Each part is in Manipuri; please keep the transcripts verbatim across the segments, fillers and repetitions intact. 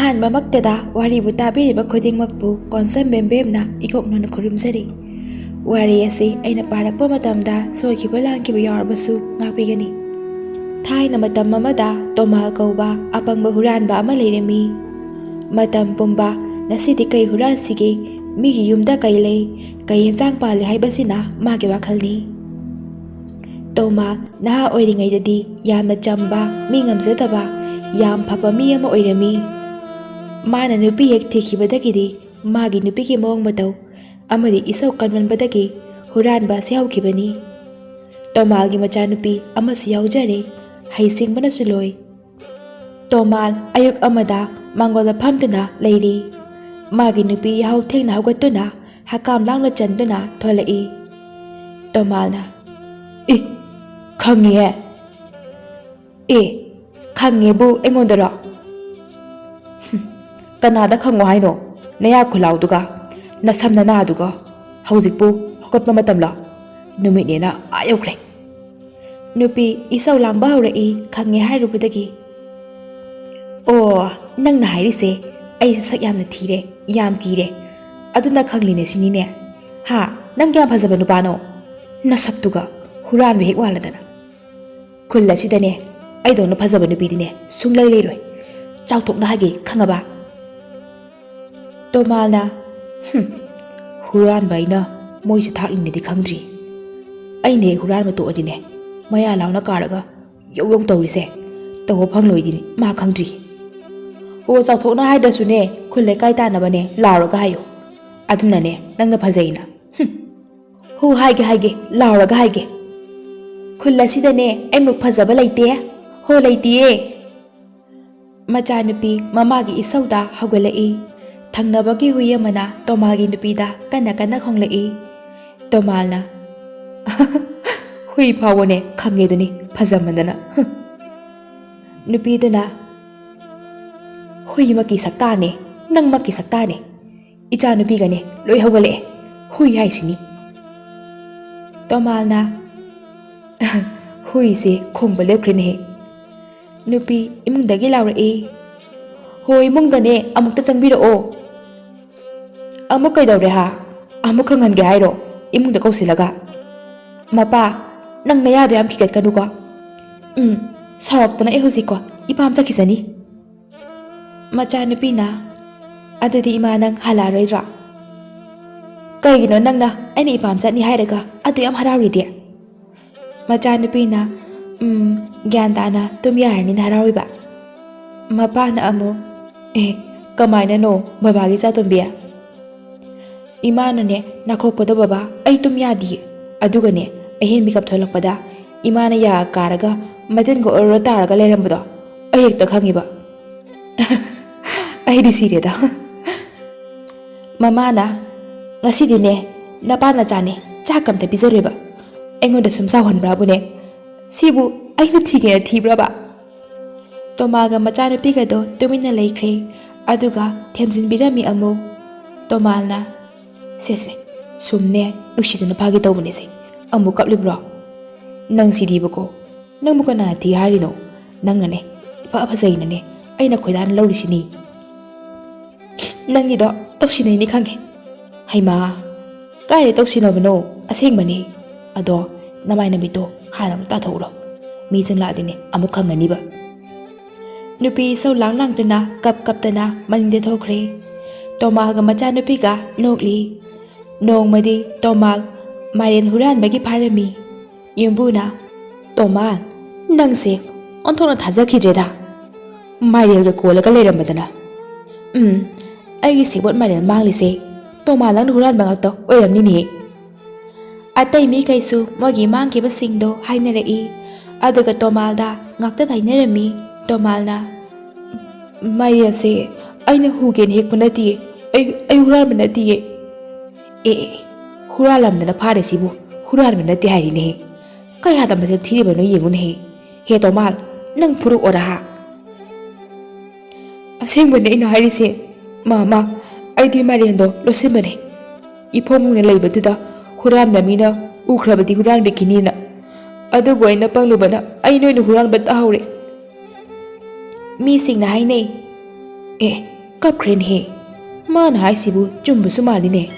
ꯑꯍꯥꯟꯕꯃꯛꯇꯗ ꯋꯥꯔꯤꯕꯨ ꯇꯥꯕꯤꯔꯤꯕ ꯈꯨꯗꯤꯡꯃꯛꯄꯨ ꯀꯣꯟꯁꯝ ꯕꯦꯝꯕꯦꯝꯅ ꯏꯀꯣꯛ ꯅꯣꯟꯅ ꯈꯨꯔꯨꯝꯖꯔꯤ꯫ ꯋꯥꯔꯤ ꯑꯁꯤ ꯑꯩꯅ ꯄꯥꯔꯛꯄ ꯃꯇꯝꯗ ꯁꯣꯏꯈꯤꯕ ꯂꯥꯟꯈꯤꯕ ꯌꯥꯎꯔꯕꯁꯨ ꯉꯥꯛꯄꯤꯒꯅꯤ꯫ ꯊꯥꯏꯅ ꯃꯇꯝ ꯑꯃꯗ ꯇꯣꯃꯥꯜ ꯀꯧꯕ ꯑꯄꯪꯕ ꯍꯨꯔꯥꯟꯕ ꯑꯃ ꯂꯩꯔꯝꯃꯤ꯫ ꯃꯇꯝ ꯄꯨꯝꯕ "ꯉꯁꯤꯗꯤ ꯀꯩ ꯍꯨꯔꯥꯟꯁꯤꯒꯦ? ꯃꯤꯒꯤ ꯌꯨꯝꯗ ꯀꯩ ꯂꯩ? ꯀꯩ ꯌꯦꯟꯁꯥꯡ ꯄꯥꯜꯂꯤ?" ꯍꯥꯏꯕꯁꯤꯅ ꯃꯥꯒꯤ ꯋꯥꯈꯜꯅꯤ꯫ ꯇꯣꯃꯥꯜ ꯅꯍꯥ ꯑꯣꯏꯔꯤꯉꯩꯗꯗꯤ ꯌꯥꯝꯅ ꯆꯝꯕ, ꯃꯤ ꯉꯝꯖꯗꯕ, ꯌꯥꯝ ꯐꯕ ꯃꯤ ꯑꯃ ꯑꯣꯏꯔꯝꯃꯤ꯫ ꯃꯥꯅ ꯅꯨꯄꯤ ꯍꯦꯛ ꯊꯤꯈꯤꯕꯗꯒꯤꯗꯤ ꯃꯥꯒꯤ ꯅꯨꯄꯤꯒꯤ ꯃꯑꯣꯡ ꯃꯇꯧ ꯑꯃꯗꯤ ꯏꯁꯧ ꯀꯟꯃꯟꯕꯗꯒꯤ ꯍꯨꯔꯥꯟꯕ ꯑꯁꯤ ꯍꯧꯈꯤꯕꯅꯤ꯫ ꯇꯣꯃꯥꯜꯒꯤ ꯃꯆꯥꯅꯨꯄꯤ ꯑꯃꯁꯨ ꯌꯥꯎꯖꯔꯦ, ꯍꯩꯁꯤꯡꯕꯅꯁꯨ ꯂꯣꯏ꯫ ꯇꯣꯃꯥꯜ ꯑꯌꯨꯛ ꯑꯃꯗ ꯃꯥꯡꯒꯣꯜꯗ ꯐꯝꯗꯨꯅ ꯂꯩꯔꯤ꯫ ꯃꯥꯒꯤ ꯅꯨꯄꯤ ꯌꯥꯍꯧ ꯊꯦꯡꯅ ꯍꯧꯒꯠꯇꯨꯅ ꯍꯀꯥꯝ ꯂꯥꯎꯅ ꯆꯟꯗꯨꯅ ꯊꯣꯛꯂꯛꯏ꯫ ꯇꯣꯃꯥꯜꯅ, "ꯏ, ꯈꯪꯉꯤꯍꯦ!" "ꯑꯦ, ꯈꯪꯉꯦꯕꯨ ꯑꯩꯉꯣꯟꯗꯔꯣ?" "ꯍꯨꯝ, ꯀꯅꯥꯗ ꯈꯪꯉꯣ ꯍꯥꯏꯅꯣ? ꯅꯌꯥ ꯈꯨꯂꯥꯎꯗꯨꯒ, ꯅꯁꯝ ꯅꯅꯥꯗꯨꯒ꯫ ꯍꯧꯖꯤꯛꯄꯨ ꯍꯧꯒꯠꯄ ꯃꯇꯝꯂꯣ? ꯅꯨꯃꯤꯠꯅꯦꯅ ꯑꯥ ꯌꯧꯈ꯭ꯔꯦ꯫" ꯅꯨꯄꯤ ꯏꯁꯧ ꯂꯥꯡꯕ ꯍꯧꯔꯛꯏ, ꯈꯪꯉꯦ ꯍꯥꯏꯔꯨꯕꯗꯒꯤ꯫ "ꯑꯣ, ꯅꯪꯅ ꯍꯥꯏꯔꯤꯁꯦ ꯑꯩꯁꯦ ꯁꯛ ꯌꯥꯝꯅ ꯊꯤꯔꯦ, ꯌꯥꯝ ꯀꯤꯔꯦ, ꯑꯗꯨꯅ ꯈꯪꯂꯤꯅꯦ ꯁꯤꯅꯤꯅꯦ? ꯍꯥ? ꯅꯪ ꯀꯌꯥꯝ ꯐꯖꯕ ꯅꯨꯄꯥꯅꯣ? ꯅꯁꯛꯇꯨꯒ ꯍꯨꯔꯥꯟꯕ ꯍꯦꯛ ꯋꯥꯜꯂꯗꯅ꯫ ꯈꯨꯜ ꯑꯁꯤꯗꯅꯦ ꯑꯩꯗꯧꯅ ꯐꯖꯕ ꯅꯨꯄꯤꯗꯤꯅꯦ ꯁꯨꯡꯂꯩ ꯂꯩꯔꯣꯏ꯫ ꯆꯥꯎꯊꯣꯛꯅ ꯍꯥꯏꯒꯦ, ꯈꯪꯉꯕ?" ꯇꯣꯃꯥꯜꯅ, "ꯍꯨꯝ, ꯍꯨꯔꯥꯟꯕ ꯑꯩꯅ ꯃꯣꯏꯁꯦ ꯊꯥꯛꯂꯤꯅꯦꯗꯤ ꯈꯪꯗ꯭ꯔꯤ꯫ ꯑꯩꯅ ꯍꯦꯛ ꯍꯨꯔꯥꯟꯕ ꯇꯣꯛꯑꯗꯤꯅꯦ, ꯃꯌꯥ ꯂꯥꯎꯅ ꯀꯥꯔꯒ ꯌꯧ ꯌꯧ ꯇꯧꯔꯤꯁꯦ ꯇꯧꯕ ꯐꯪꯂꯣꯏꯗꯤꯅꯦ ꯃꯥ ꯈꯪꯗ꯭ꯔꯤ꯫ ꯑꯣ, ꯆꯥꯎꯊꯣꯛꯅ ꯍꯥꯏꯗ꯭ꯔꯁꯨꯅꯦ, ꯈꯨꯜ ꯂꯩꯀꯥꯏ ꯇꯥꯟꯅꯕꯅꯦ ꯂꯥꯎꯔꯒ ꯍꯥꯏꯌꯨ꯫ ꯑꯗꯨꯅꯅꯦ ꯅꯪꯅ ꯐꯖꯩꯅ꯫ ꯍꯨꯝ꯫ ꯍꯣ, ꯍꯥꯏꯒꯦ, ꯍꯥꯏꯒꯦ, ꯂꯥꯎꯔꯒ ꯍꯥꯏꯒꯦ꯫ ꯈꯨꯜ ꯑꯁꯤꯗꯅꯦ ꯑꯩꯃꯨꯛ ꯐꯖꯕ ꯂꯩꯇꯦ꯫ ꯍꯣ, ꯂꯩꯇꯤꯌꯦ꯫" ꯃꯆꯥꯅꯨꯄꯤ ꯃꯃꯥꯒꯤ ꯏꯁꯧꯗ ꯍꯧꯒꯠꯂꯛꯏ꯫ ꯊꯪꯅꯕꯒꯤ ꯍꯨꯏ ꯑꯃꯅ ꯇꯣꯃꯥꯜꯒꯤ ꯅꯨꯄꯤꯗ ꯀꯟꯅ ꯀꯟꯅ ꯈꯣꯡꯂꯛꯏ꯫ ꯇꯣꯃꯥꯜꯅ, "ꯍꯨꯏ ꯐꯥꯎꯕꯅꯦ ꯈꯪꯉꯦꯗꯨꯅꯤ ꯐꯖꯃꯟꯗꯅ꯫ ꯍꯨꯝ꯫" ꯅꯨꯄꯤꯗꯨꯅ, "ꯍꯨꯏꯃꯛꯀꯤ ꯁꯛꯇꯥꯅꯦ, ꯅꯪꯃꯛꯀꯤ ꯁꯛꯇꯥꯅꯦ꯫ ꯏꯆꯥꯅꯨꯄꯤꯒꯅꯦ ꯂꯣꯏ ꯍꯧꯒꯠꯂꯛꯑꯦ꯫ ꯍꯨꯏ ꯍꯥꯏꯁꯤꯅꯤ꯫" ꯇꯣꯃꯥꯜꯅ, "ꯍꯨꯏꯁꯦ ꯈꯣꯡꯕ ꯂꯦꯞꯈ꯭ꯔꯦꯅꯦꯍꯦ꯫" ꯅꯨꯄꯤ ꯏꯃꯨꯡꯗꯒꯤ ꯂꯥꯎꯔꯛꯏ, ꯍꯣ, ꯏꯃꯨꯡꯗꯅꯦ, ꯑꯃꯨꯛꯇ ꯆꯪꯕꯤꯔꯛꯑꯣ꯫ ꯑꯃꯨꯛ ꯀꯩꯗꯧꯔꯦ ꯍꯥ? ꯑꯃꯨꯛ ꯈꯪꯍꯟꯒꯦ ꯍꯥꯏꯔꯣ? ꯏꯃꯨꯡꯗ ꯀꯧꯁꯤꯜꯂꯒ? ꯃꯄꯥ, ꯅꯪ ꯅꯌꯥꯗꯣ ꯌꯥꯝ ꯈꯤꯒꯠꯀꯅꯨꯀꯣ꯫ ꯎꯝ, ꯁꯥꯎꯔꯛꯇꯅ ꯑꯩ ꯍꯧꯖꯤꯛꯀꯣ ꯏꯄꯥꯝ ꯆꯠꯈꯤꯁꯅꯤ꯫ ꯃꯆꯥꯅꯨꯄꯤꯅ, "ꯑꯗꯨꯗꯤ ꯏꯃꯥ, ꯅꯪ ꯍꯜꯂꯛꯑꯔꯣꯏꯗ꯭ꯔꯣ?" "ꯀꯩꯒꯤꯅꯣ ꯅꯪꯅ ꯑꯩꯅ ꯏꯄꯥꯝ ꯆꯠꯅꯤ ꯍꯥꯏꯔꯒ ꯑꯗꯨ ꯌꯥꯝ ꯍꯔꯥꯎꯔꯤꯗꯤ?" ꯃꯆꯥꯅꯨꯄꯤꯅ, "ꯎꯝ, ꯒ꯭ꯌꯥꯟ ꯇꯥꯅ ꯇꯨꯝ ꯌꯥꯔꯅꯤꯅ ꯍꯔꯥꯎꯔꯤꯕ꯫" ꯃꯄꯥꯅ ꯑꯃꯨꯛ, "ꯑꯦ, ꯀꯃꯥꯏꯅꯅꯣ ꯕꯕꯥꯒꯤ ꯆꯥꯇꯣꯝꯕꯤ?" ꯏꯃꯥꯅꯅꯦ, "ꯅꯥꯈꯣꯛꯄꯗꯣ ꯕꯕꯥ, ꯑꯩ ꯇꯨꯝ ꯌꯥꯗꯤꯌꯦ꯫ ꯑꯗꯨꯒꯅꯦ, ꯑꯍꯤꯡ ꯃꯤꯀꯞ ꯊꯣꯛꯂꯛꯄꯗ ꯏꯃꯥꯅ ꯌꯥ ꯀꯥꯔꯒ ꯃꯇꯤꯟꯒ ꯑꯣꯔꯣ ꯇꯥꯔꯒ ꯂꯩꯔꯝꯕꯗꯣ ꯑꯩ ꯍꯦꯛꯇ ꯈꯪꯉꯤꯕ꯫" ꯑꯩꯗꯤ ꯁꯤꯔꯦꯗ꯫ ꯃꯃꯥꯅ, "ꯉꯁꯤꯗꯤꯅꯦ ꯅꯄꯥ ꯅꯆꯥꯅꯦ, ꯆꯥꯛ ꯑꯝꯇ ꯄꯤꯖꯔꯣꯏꯕ꯫ ꯑꯩꯉꯣꯟꯗ ꯁꯨꯝ ꯁꯥꯎꯍꯟꯕ꯭ꯔꯥꯕꯨꯅꯦ? ꯁꯤꯕꯨ ꯑꯩꯅ ꯊꯤꯒꯦꯅ ꯊꯤꯕ꯭ꯔꯕ?" ꯇꯣꯃꯥꯒ ꯃꯆꯥꯅꯨꯄꯤꯒꯗꯣ ꯇꯨꯃꯤꯟꯅ ꯂꯩꯈ꯭ꯔꯦ꯫ ꯑꯗꯨꯒ ꯊꯦꯝꯖꯤꯟꯕꯤꯔꯝꯃꯤ ꯑꯃꯨꯛ꯫ ꯇꯣꯃꯥꯜꯅ, "ꯁꯦ, ꯁꯦ, ꯁꯨꯝꯅꯦ ꯅꯨꯡꯁꯤꯗꯅ ꯐꯥꯒꯤ ꯇꯧꯕꯅꯦꯁꯦ꯫ ꯑꯃꯨꯛ ꯀꯞꯂꯤꯕ꯭ꯔꯣ? ꯅꯪꯁꯤꯗꯤꯕꯀꯣ, ꯅꯪꯕꯨ ꯀꯅꯥꯅ ꯊꯤ ꯍꯥꯏꯔꯤꯅꯣ? ꯅꯪꯅꯅꯦ ꯏꯐ ꯐꯖꯩꯅꯅꯦ ꯑꯩꯅ ꯈꯣꯏꯗꯥꯅ ꯂꯧꯔꯤꯁꯤꯅꯤ꯫" "ꯅꯪꯒꯤꯗꯣ ꯇꯧꯁꯤꯟꯅꯩꯅꯤ ꯈꯪꯉꯦ꯫" "ꯍꯩꯃꯥ, ꯀꯥꯏꯗ ꯇꯧꯁꯤꯟꯅꯕꯅꯣ? ꯑꯁꯦꯡꯕꯅꯤ꯫ ꯑꯗꯣ ꯅꯃꯥꯏ ꯅꯃꯤꯠꯇꯣ ꯍꯥꯟꯅ ꯑꯃꯨꯛ ꯇꯥꯊꯣꯛꯎꯔꯣ꯫ ꯃꯤ ꯆꯪꯂꯛꯑꯗꯤꯅꯦ ꯑꯃꯨꯛ ꯈꯪꯒꯅꯤꯕ꯫" ꯅꯨꯄꯤ ꯏꯁꯧ ꯂꯥꯡ ꯂꯥꯡꯗꯨꯅ ꯀꯞ ꯀꯞꯇꯅ ꯃꯅꯤꯡꯗ ꯊꯣꯛꯈ꯭ꯔꯦ꯫ ꯇꯣꯃꯥꯜꯒ ꯃꯆꯥꯅꯨꯄꯤꯒ ꯅꯣꯛꯂꯤ꯫ ꯅꯣꯡꯃꯗꯤ ꯇꯣꯃꯥꯜ ꯃꯥꯏꯔꯦꯟ ꯍꯨꯔꯥꯟꯕꯒꯤ ꯐꯥꯔꯝꯃꯤ꯫ ꯌꯨꯝꯕꯨꯅ, "ꯇꯣꯃꯥꯜ, ꯅꯪꯁꯦ ꯑꯣꯟꯊꯣꯛꯅ ꯊꯥꯖꯈꯤꯗ꯭ꯔꯦꯗ꯫ ꯃꯥꯏꯔꯦꯜꯒ ꯀꯣꯜꯂꯒ ꯂꯩꯔꯝꯕꯗꯅ꯫ ꯎꯝ, ꯑꯩꯒꯤ ꯁꯦꯕꯣꯠ ꯃꯥꯏꯔꯦꯜ ꯃꯥꯡꯂꯤꯁꯦ ꯇꯣꯃꯥꯜ ꯅꯪꯅ ꯍꯨꯔꯥꯟꯕ ꯉꯥꯛꯇ ꯑꯣꯏꯔꯝꯅꯤꯅꯦ꯫" ꯑꯇꯩ ꯃꯤꯈꯩꯁꯨ ꯃꯣꯏꯒꯤ ꯃꯥꯡꯈꯤꯕꯁꯤꯡꯗꯣ ꯍꯥꯏꯅꯔꯛꯏ꯫ ꯑꯗꯨꯒ ꯇꯣꯃꯥꯜꯗ ꯉꯥꯛꯇ ꯇꯥꯏꯅꯔꯝꯃꯤ꯫ ꯇꯣꯃꯥꯜꯅ, "ꯃꯥꯏꯔꯦꯜꯁꯦ ꯑꯩꯅ ꯍꯨꯒꯦꯅ ꯍꯦꯛꯄ ꯅꯠꯇꯤꯌꯦ꯫ ꯑꯩ, ꯑꯩ ꯍꯨꯔꯥꯟꯕ ꯅꯠꯇꯤꯌꯦ꯫" "ꯑꯦ, ꯑꯦ, ꯑꯦ, ꯍꯨꯔꯥꯜꯂꯝꯗꯅ ꯐꯥꯔꯦ ꯁꯤꯕꯨ꯫ ꯍꯨꯔꯥꯟꯕ ꯅꯠꯇꯦ ꯍꯥꯏꯔꯤꯅꯦꯍꯦ꯫ ꯀꯌꯥꯗ ꯃꯁꯛ ꯊꯤꯔꯤꯕꯅꯣ ꯌꯦꯡꯉꯨꯅꯦꯍꯦ꯫ ꯍꯦ ꯇꯣꯃꯥꯜ, ꯅꯪ ꯐꯨꯔꯛꯑꯣꯔꯥ ꯍꯥ?" "ꯑꯁꯦꯡꯕꯅꯦ ꯑꯩꯅ ꯍꯥꯏꯔꯤꯁꯦ꯫ ꯃꯥ, ꯃꯥ, ꯑꯩꯗꯤ ꯃꯥꯏꯔꯦꯟꯗꯣ ꯂꯣꯠꯁꯤꯟꯕꯅꯦ꯫ ꯏꯐꯣꯡ ꯐꯣꯡꯅ ꯂꯩꯕꯗꯨꯗ ꯍꯨꯔꯥꯟꯕ ꯃꯤꯅ ꯎꯈ꯭ꯔꯕꯗꯤ ꯍꯨꯔꯥꯟꯕꯤꯈꯤꯅꯤꯅ꯫ ꯑꯗꯨꯕꯨ ꯑꯩꯅ ꯄꯪꯂꯨꯕꯅ ꯑꯩꯅ ꯑꯣꯏꯅ ꯍꯨꯔꯥꯟꯕ ꯇꯥꯍꯧꯔꯦ꯫" ꯃꯤꯁꯤꯡꯅ ꯍꯥꯏꯅꯩ, ꯑꯦ, ꯀꯞꯈ꯭ꯔꯦꯅꯦꯍꯦ꯫ ꯃꯥꯅ ꯍꯥꯏꯁꯤꯕꯨ ꯆꯨꯝꯕꯁꯨ ꯃꯥꯜꯂꯤꯅꯦ꯫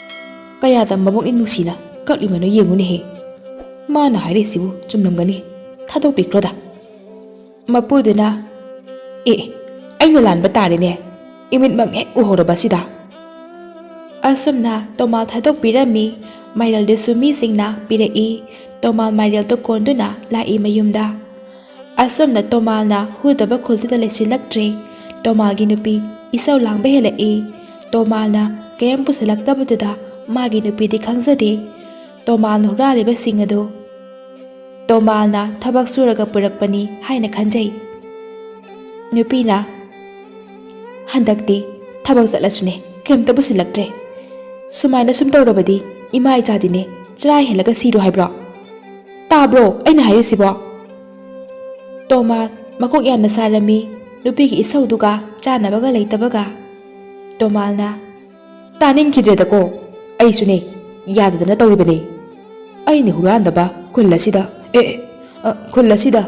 ꯀꯌꯥꯗ ꯃꯕꯨꯛꯅꯤꯡ ꯅꯨꯡꯁꯤꯅ ꯀꯞꯂꯤꯕꯅꯣ ꯌꯦꯡꯉꯨꯅꯦꯍꯦ꯫ ꯃꯥꯅ ꯍꯥꯏꯔꯤꯁꯤꯕꯨ ꯆꯨꯝꯂꯝꯒꯅꯤ꯫ ꯊꯥꯗꯣꯛꯄꯤꯈ꯭ꯔꯣꯗ꯫ ꯃꯄꯨꯗꯨꯅ, "ꯑꯦ, ꯑꯩꯅ ꯂꯥꯟꯕ ꯇꯥꯔꯦꯅꯦ, ꯏꯃꯤꯠꯃꯛ ꯍꯦꯛ ꯎꯍꯧꯔꯕ ꯑꯁꯤꯗ?" ꯑꯁꯨꯝꯅ ꯇꯣꯃꯥꯜ ꯊꯥꯗꯣꯛꯄꯤꯔꯝꯃꯤ꯫ ꯃꯥꯏꯔꯦꯜꯗꯨꯁꯨ ꯃꯤꯁꯤꯡꯅ ꯄꯤꯔꯛꯏ꯫ ꯇꯣꯃꯥꯜ ꯃꯥꯏꯔꯦꯜꯗꯨ ꯀꯣꯟꯗꯨꯅ ꯂꯥꯛꯏ ꯃꯌꯨꯝꯗ꯫ ꯑꯁꯨꯝꯅ ꯇꯣꯃꯥꯜꯅ ꯍꯨꯗꯕ ꯈꯨꯜꯗꯨꯗ ꯂꯩꯁꯤꯜꯂꯛꯇ꯭ꯔꯦ꯫ ꯇꯣꯃꯥꯜꯒꯤ ꯅꯨꯄꯤ ꯏꯁꯧ ꯂꯥꯡꯕ ꯍꯦꯜꯂꯛꯏ꯫ ꯇꯣꯃꯥꯜꯅ ꯀꯔꯤꯝ ꯄꯨꯁꯤꯜꯂꯛꯇꯕꯗꯨꯗ ꯃꯥꯒꯤ ꯅꯨꯄꯤꯗꯤ ꯈꯪꯖꯗꯦ꯫ ꯇꯣꯃꯥꯜꯅ ꯍꯨꯔꯥꯜꯂꯤꯕꯁꯤꯡ ꯑꯗꯨ ꯇꯣꯃꯥꯜꯅ ꯊꯕꯛ ꯁꯨꯔꯒ ꯄꯨꯔꯛꯄꯅꯤ ꯍꯥꯏꯅ ꯈꯟꯖꯩ꯫ ꯅꯨꯄꯤꯅ, "ꯍꯟꯗꯛꯇꯤ ꯊꯕꯛ ꯆꯠꯂꯁꯨꯅꯦ, ꯀꯔꯤꯝꯇ ꯄꯨꯁꯤꯜꯂꯛꯇ꯭ꯔꯦ꯫ ꯁꯨꯃꯥꯏꯅ ꯁꯨꯝ ꯇꯧꯔꯕꯗꯤ ꯏꯃꯥ ꯏꯆꯥꯗꯤꯅꯦ ꯆꯔꯥ ꯍꯦꯜꯂꯒ ꯁꯤꯔꯣ ꯍꯥꯏꯕ꯭ꯔꯣ? ꯇꯥꯕ꯭ꯔꯣ ꯑꯩꯅ ꯍꯥꯏꯔꯤꯁꯤꯕꯣ?" ꯇꯣꯃꯥꯜ ꯃꯀꯣꯛ ꯌꯥꯝꯅ ꯁꯥꯔꯝꯃꯤ꯫ ꯅꯨꯄꯤꯒꯤ ꯏꯁꯧꯗꯨꯒ ꯆꯥꯅꯕꯒ ꯂꯩꯇꯕꯒ꯫ ꯇꯣꯃꯥꯜꯅ, "ꯇꯥꯅꯤꯡꯈꯤꯗ꯭ꯔꯦꯗꯀꯣ꯫ ꯑꯩꯁꯨꯅꯦ, ꯌꯥꯗꯗꯅ ꯇꯧꯔꯤꯕꯅꯦ꯫ ꯑꯩꯅ ꯍꯨꯔꯥꯟꯗꯕ ꯈꯨꯜ ꯑꯁꯤꯗ, ꯑꯦ, ꯑꯦ, ꯑ, ꯈꯨꯜ ꯑꯁꯤꯗ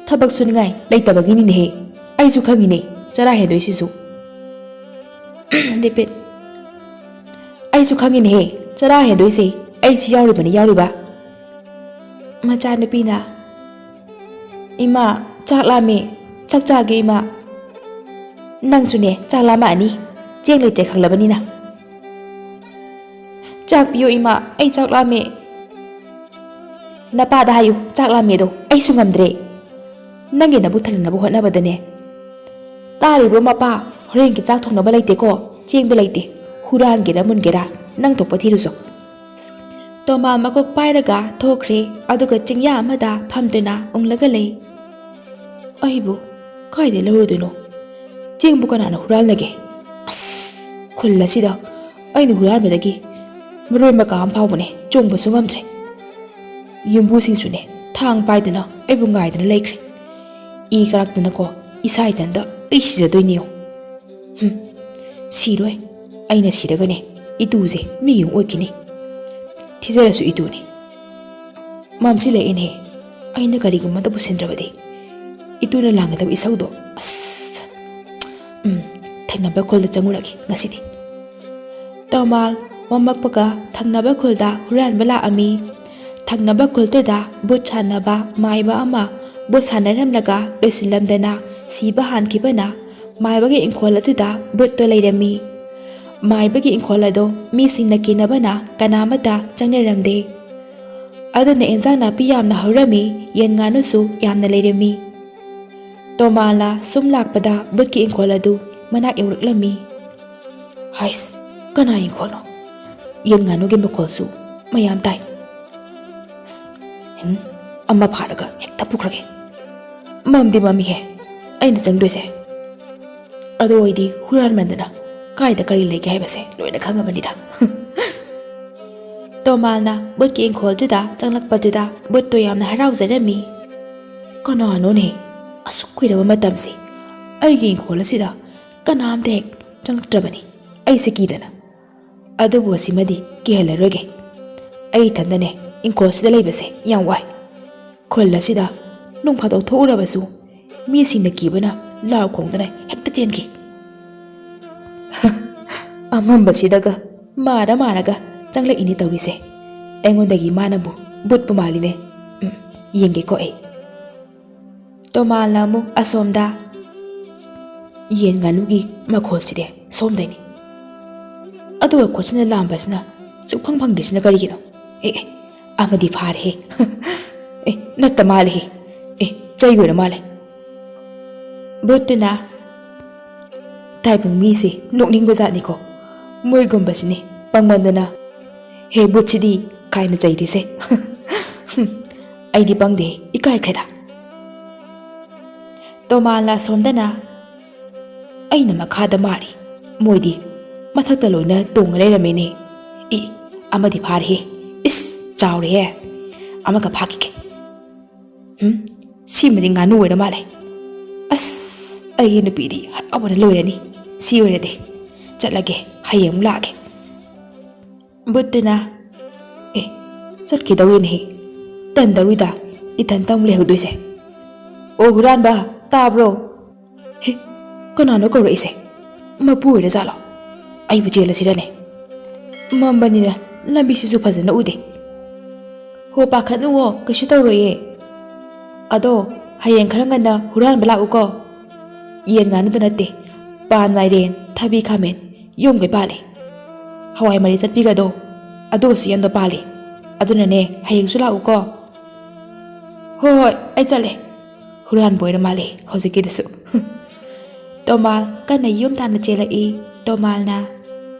ꯊꯕꯛ ꯁꯨꯅꯤꯡꯉꯥꯏ ꯂꯩꯇꯕꯒꯤꯅꯤꯅꯦꯍꯦ꯫ ꯑꯩꯁꯨ ꯈꯪꯉꯤꯅꯦ ꯆꯔꯥ ꯍꯦꯟꯗꯣꯏꯁꯤꯁꯨ꯫" Repeat. "ꯑꯩꯁꯨ ꯈꯪꯉꯤꯅꯦꯍꯦ ꯆꯔꯥ ꯍꯦꯟꯗꯣꯏꯁꯦ꯫ ꯑꯩꯁꯨ ꯌꯥꯎꯔꯤꯕꯅꯤ, ꯌꯥꯎꯔꯤꯕ꯫" ꯃꯆꯥꯅꯨꯄꯤꯅ, "ꯏꯃꯥ, ꯆꯥꯛ ꯂꯥꯝꯃꯦ, ꯆꯥꯛ ꯆꯥꯒꯦ ꯏꯃꯥ꯫" "ꯅꯪꯁꯨꯅꯦ ꯆꯥꯛ ꯂꯥꯝꯃꯛꯑꯅꯤ, ꯆꯦꯡ ꯂꯩꯇ꯭ꯔꯦ ꯈꯪꯂꯕꯅꯤꯅ꯫" "ꯆꯥꯛ ꯄꯤꯌꯨ ꯏꯃꯥ, ꯑꯩ ꯆꯥꯛ ꯂꯥꯝꯃꯦ꯫" "ꯅꯄꯥꯗ ꯍꯥꯏꯌꯨ ꯆꯥꯛ ꯂꯥꯝꯃꯦꯗꯣ, ꯑꯩꯁꯨ ꯉꯝꯗ꯭ꯔꯦ꯫ ꯅꯪꯒꯤ ꯅꯕꯨꯛ ꯊꯜꯍꯟꯅꯕ ꯍꯣꯠꯅꯕꯗꯅꯦ꯫" "ꯇꯥꯔꯤꯕ꯭ꯔꯣ ꯃꯄꯥ? ꯍꯣꯔꯦꯟꯒꯤ ꯆꯥꯛ ꯊꯣꯡꯅꯕ ꯂꯩꯇꯦꯀꯣ, ꯆꯦꯡꯗꯣ ꯂꯩꯇꯦ꯫ ꯍꯨꯔꯥꯟꯒꯦꯔꯥ ꯃꯨꯟꯒꯦꯔꯥ, ꯅꯪ ꯊꯣꯛꯄ ꯊꯤꯔꯨꯆꯣ꯫" ꯇꯣꯃꯥꯜ ꯃꯀꯣꯛ ꯄꯥꯏꯔꯒ ꯊꯣꯛꯈ꯭ꯔꯦ, ꯑꯗꯨꯒ ꯆꯤꯡꯌꯥ ꯑꯃꯗ ꯐꯝꯗꯨꯅ ꯎꯪꯂꯒ ꯂꯩ꯫ "ꯑꯩꯕꯨ ꯀꯥꯏꯗꯩ ꯂꯧꯔꯨꯗꯣꯏꯅꯣ? ꯆꯦꯡꯕꯨ ꯀꯅꯥꯅ ꯍꯨꯔꯥꯜꯂꯒꯦ? ꯑꯁ, ꯈꯨꯜ ꯑꯁꯤꯗ ꯑꯩꯅ ꯍꯨꯔꯥꯟꯕꯗꯒꯤ ꯃꯔꯣꯏ ꯃꯀꯥ ꯑꯃ ꯐꯥꯎꯕꯅꯦ ꯆꯣꯡꯕꯁꯨ ꯉꯝꯗ꯭ꯔꯦ꯫ ꯌꯨꯝꯕꯨꯁꯤꯡꯁꯨꯅꯦ ꯊꯥꯡ ꯄꯥꯏꯗꯨꯅ ꯑꯩꯕꯨ ꯉꯥꯏꯗꯨꯅ ꯂꯩꯈ꯭ꯔꯦ꯫ ꯏ ꯀꯥꯔꯛꯇꯅꯀꯣ ꯏꯁꯥ ꯏꯊꯟꯇ ꯑꯩ ꯁꯤꯖꯗꯣꯏꯅꯤꯌꯣ꯫ ꯍꯨꯝ, ꯁꯤꯔꯣꯏ꯫ ꯑꯩꯅ ꯁꯤꯔꯒꯅꯦ ꯏꯇꯨꯁꯦ ꯃꯤꯒꯤ ꯑꯃꯨꯛ ꯑꯣꯏꯈꯤꯅꯤ꯫ ꯊꯤꯖꯔꯁꯨ ꯏꯇꯨꯅꯤ꯫ ꯃꯝꯁꯤꯜꯂꯛꯑꯦꯅꯦ꯫ ꯑꯩꯅ ꯀꯔꯤꯒꯨꯝꯕ ꯑꯃꯇ ꯄꯨꯁꯤꯟꯗ꯭ꯔꯕꯗꯤ ꯏꯇꯨꯅ ꯂꯥꯡꯒꯗꯕ ꯏꯁꯧꯗꯣ꯫ ꯑꯁ, ꯎꯝ, ꯊꯪꯅꯕ ꯈꯨꯜꯗ ꯆꯪꯉꯨꯔꯒꯦ ꯉꯁꯤꯗꯤ꯫ ꯇꯣꯃꯥꯜ ꯃꯝꯃꯛꯄꯒ ꯊꯪꯅꯕ ꯈꯨꯜꯗ ꯍꯨꯔꯥꯟꯕ ꯂꯥꯛꯑꯝꯃꯤ꯫ ꯊꯪꯅꯕ ꯈꯨꯜꯗꯨꯗ ꯕꯨꯠ ꯁꯥꯟꯅꯕ ꯃꯥꯏꯕ ꯑꯃ ꯕꯨꯠ ꯁꯥꯟꯅꯔꯝꯂꯒ ꯂꯣꯏꯁꯤꯜꯂꯝꯗꯅ ꯁꯤꯕ ꯍꯥꯟꯈꯤꯕꯅ ꯃꯥꯏꯕꯒꯤ ꯏꯪꯈꯣꯜ ꯑꯗꯨꯗ ꯕꯨꯠꯇꯣ ꯂꯩꯔꯝꯃꯤ꯫ ꯃꯥꯏꯕꯒꯤ ꯏꯪꯈꯣꯜ ꯑꯗꯣ ꯃꯤꯁꯤꯡꯅ ꯀꯤꯅꯕꯅ ꯀꯅꯥꯃꯠꯇ ꯆꯪꯅꯔꯝꯗꯦ꯫ ꯑꯗꯨꯅ ꯑꯦꯟꯖꯥꯡ ꯅꯥꯄꯤ ꯌꯥꯝꯅ ꯍꯧꯔꯝꯃꯤ, ꯌꯦꯟ ꯉꯥꯅꯨꯁꯨ ꯌꯥꯝꯅ ꯂꯩꯔꯝꯃꯤ꯫ ꯇꯣꯃꯥꯜꯅ ꯁꯨꯝ ꯂꯥꯛꯄꯗ ꯕꯨꯠꯀꯤ ꯏꯪꯈꯣꯜ ꯑꯗꯨ ꯃꯅꯥꯛ ꯌꯧꯔꯛꯂꯝꯃꯤ꯫ "ꯍꯥꯏꯁ, ꯀꯅꯥ ꯏꯪꯈꯣꯜꯅꯣ? ꯌꯦꯟ ꯉꯥꯅꯨꯒꯤ ꯃꯈꯣꯜꯁꯨ ꯃꯌꯥꯝ ꯇꯥꯏ꯫ ꯍꯝ, ꯑꯃ ꯐꯥꯔꯒ ꯍꯦꯛꯇ ꯄꯨꯈ꯭ꯔꯒꯦ꯫ ꯃꯝꯗꯤ ꯃꯝꯃꯤꯍꯦ ꯑꯩꯅ ꯆꯪꯗꯣꯏꯁꯦ꯫ ꯑꯗꯣ ꯑꯩꯗꯤ ꯍꯨꯔꯥꯟꯃꯟꯗꯅ ꯀꯥꯏꯗ ꯀꯔꯤ ꯂꯩꯒꯦ ꯍꯥꯏꯕꯁꯦ ꯂꯣꯏꯅ ꯈꯪꯉꯕꯅꯤꯗ꯫" ꯇꯣꯃꯥꯜꯅ ꯕꯨꯠꯀꯤ ꯏꯪꯈꯣꯜꯗꯨꯗ ꯆꯪꯂꯛꯄꯗꯨꯗ ꯕꯨꯠꯇꯣ ꯌꯥꯝꯅ ꯍꯔꯥꯎꯖꯔꯝꯃꯤ꯫ "ꯀꯅꯥꯅꯣꯅꯦ? ꯑꯁꯨꯛ ꯀꯨꯏꯔꯕ ꯃꯇꯝꯁꯤ ꯑꯩꯒꯤ ꯏꯪꯈꯣꯜ ꯑꯁꯤꯗ ꯀꯅꯥꯝꯇ ꯍꯦꯛ ꯆꯪꯂꯛꯇ꯭ꯔꯕꯅꯤ꯫ ꯑꯩꯁꯦ ꯀꯤꯗꯅ꯫ ꯑꯗꯨꯕꯨ ꯑꯁꯤꯃꯗꯤ ꯀꯤꯍꯜꯂꯔꯣꯏꯒꯦ꯫ ꯑꯩ ꯏꯊꯟꯗꯅꯦ ꯏꯪꯈꯣꯜꯁꯤꯗ ꯂꯩꯕꯁꯦ ꯌꯥꯝ ꯋꯥꯏ꯫ ꯈꯨꯜ ꯑꯁꯤꯗ ꯅꯣꯡ ꯐꯥꯗꯣꯛ ꯊꯣꯛꯎꯔꯕꯁꯨ ꯃꯤꯁꯤꯡꯅ ꯀꯤꯕꯅ ꯂꯥꯎ ꯈꯣꯡꯗꯅ ꯍꯦꯛꯇ ꯆꯦꯟꯈꯤ꯫" ꯑꯃꯝꯕꯁꯤꯗꯒ ꯃꯥꯔ ꯃꯥꯔꯒ ꯆꯪꯂꯛꯏꯅꯦ ꯇꯧꯔꯤꯁꯦ꯫ ꯑꯩꯉꯣꯟꯗꯒꯤ ꯃꯥꯅꯕꯨ ꯕꯨꯠꯄꯨ ꯃꯥꯜꯂꯤꯅꯦ꯫ ꯎꯝ, ꯌꯦꯡꯒꯦꯀꯣ ꯑꯩ꯫ ꯇꯣꯃꯥꯜꯅ ꯑꯃꯨꯛ ꯑꯁꯣꯝꯗ ꯌꯦꯟ ꯉꯥꯅꯨꯒꯤ ꯃꯈꯣꯜꯁꯤꯗꯤ ꯁꯣꯝꯗꯩꯅꯤ꯫ ꯑꯗꯨꯒ ꯈꯨꯠꯁꯤꯅ ꯂꯥꯝꯕꯁꯤꯅ ꯁꯨꯛꯐꯪ ꯐꯪꯗ꯭ꯔꯤꯁꯤꯅ ꯀꯔꯤꯒꯤꯅꯣ? ꯑꯦ, ꯑꯦ, ꯑꯃꯗꯤ ꯐꯥꯔꯦꯍꯦ꯫ ꯑꯦ, ꯅꯠꯇ ꯃꯥꯜꯂꯦꯍꯦ꯫ ꯑꯦ, ꯆꯩꯒꯤ ꯑꯣꯏꯔ ꯃꯥꯜꯂꯦ꯫ ꯕꯨꯠꯇꯨꯅ, "ꯇꯥꯏꯕꯪ ꯃꯤꯁꯦ ꯅꯣꯛꯅꯤꯡꯕ ꯖꯥꯠꯅꯤꯀꯣ꯫ ꯃꯣꯏꯒꯨꯝꯕꯁꯤꯅꯤ ꯄꯪꯃꯟꯗꯅ 'ꯍꯦ ꯕꯨꯠꯁꯤꯗꯤ' ꯀꯥꯏꯅ ꯆꯩꯔꯤꯁꯦ꯫ ꯍꯨꯝ, ꯑꯩꯗꯤ ꯄꯪꯗꯦ, ꯏꯀꯥꯏꯈ꯭ꯔꯦꯗ꯫" ꯇꯣꯃꯥꯜꯅ ꯑꯁꯣꯝꯗꯅ, "ꯑꯩꯅ ꯃꯈꯥꯗ ꯃꯥꯔꯤ, ꯃꯣꯏꯗꯤ ꯃꯊꯛꯇ ꯂꯣꯏꯅ ꯇꯣꯡꯉ ꯂꯩꯔꯝꯃꯦꯅꯦ꯫ ꯏ, ꯑꯃꯗꯤ ꯐꯥꯔꯦꯍꯦ꯫ ꯏꯁ, ꯆꯥꯎꯔꯦꯍꯦ꯫ ꯑꯃꯒ ꯐꯥꯈꯤꯒꯦ꯫ ꯍꯨꯝ, ꯁꯤꯃꯗꯤ ꯉꯥꯅꯨ ꯑꯣꯏꯔ ꯃꯥꯜꯂꯦ꯫ ꯑꯁ, ꯑꯩꯒꯤ ꯅꯨꯄꯤꯗꯤ ꯍꯔꯥꯎꯕꯅ ꯂꯣꯏꯔꯅꯤ꯫ ꯁꯤ ꯑꯣꯏꯔꯗꯤ ꯆꯠꯂꯒꯦ, ꯍꯌꯦꯡ ꯑꯃꯨꯛ ꯂꯥꯛꯑꯒꯦ꯫" ꯕꯨꯠꯇꯨꯅ, "ꯑꯦ, ꯆꯠꯈꯤꯗꯧꯔꯤꯅꯦꯍꯦ꯫ ꯇꯟꯗꯧꯔꯤꯗ, ꯏꯊꯟꯇ ꯑꯃꯨꯛ ꯂꯩꯍꯧꯗꯣꯏꯁꯦ꯫ ꯑꯣ, ꯍꯨꯔꯥꯟꯕ, ꯇꯥꯕ꯭ꯔꯣ? ꯍꯦ, ꯀꯅꯥꯅꯣ ꯀꯧꯔꯛꯏꯁꯦ? ꯃꯄꯨ ꯑꯣꯏꯔꯖꯥꯠꯂꯣ? ꯑꯩꯕꯨ ꯆꯦꯜꯂꯁꯤꯔꯅꯦ? ꯃꯝꯕꯅꯤꯅ ꯂꯝꯕꯤꯁꯤꯁꯨ ꯐꯖꯅ ꯎꯗꯦ꯫ ꯍꯣ, ꯄꯥꯈꯠꯅꯨꯋꯣ, ꯀꯩꯁꯨ ꯇꯧꯔꯣꯏꯌꯦ꯫ ꯑꯗꯣ ꯍꯌꯦꯡ ꯈꯔ ꯉꯟꯅ ꯍꯨꯔꯥꯟꯕ ꯂꯥꯛꯎꯀꯣ꯫ ꯌꯦꯟ ꯉꯥꯅꯨꯗ ꯅꯠꯇꯦ, ꯄꯥꯟ, ꯃꯥꯏꯔꯦꯟ, ꯊꯕꯤ, ꯈꯥꯃꯦꯟ, ꯌꯨꯝꯒꯩ ꯄꯥꯜꯂꯦ꯫ ꯍꯋꯥꯏ ꯃꯔꯤ ꯆꯠꯄꯤꯒꯗꯣ, ꯑꯗꯨꯒꯁꯨ ꯌꯥꯝꯅ ꯄꯥꯜꯂꯦ꯫ ꯑꯗꯨꯅꯅꯦ, ꯍꯌꯦꯡꯁꯨ ꯂꯥꯛꯎꯀꯣ꯫ ꯍꯣꯏ, ꯍꯣꯏ, ꯑꯩ ꯆꯠꯂꯦ꯫ ꯍꯨꯔꯥꯟꯕ ꯑꯣꯏꯔ ꯃꯥꯜꯂꯦ ꯍꯧꯖꯤꯛꯀꯤꯗꯨꯁꯨ꯫ ꯇꯣꯃꯥꯜ ꯀꯟꯅ ꯌꯨꯝ ꯇꯥꯟꯅ ꯆꯦꯜꯂꯛꯏ꯫ ꯇꯣꯃꯥꯜꯅ,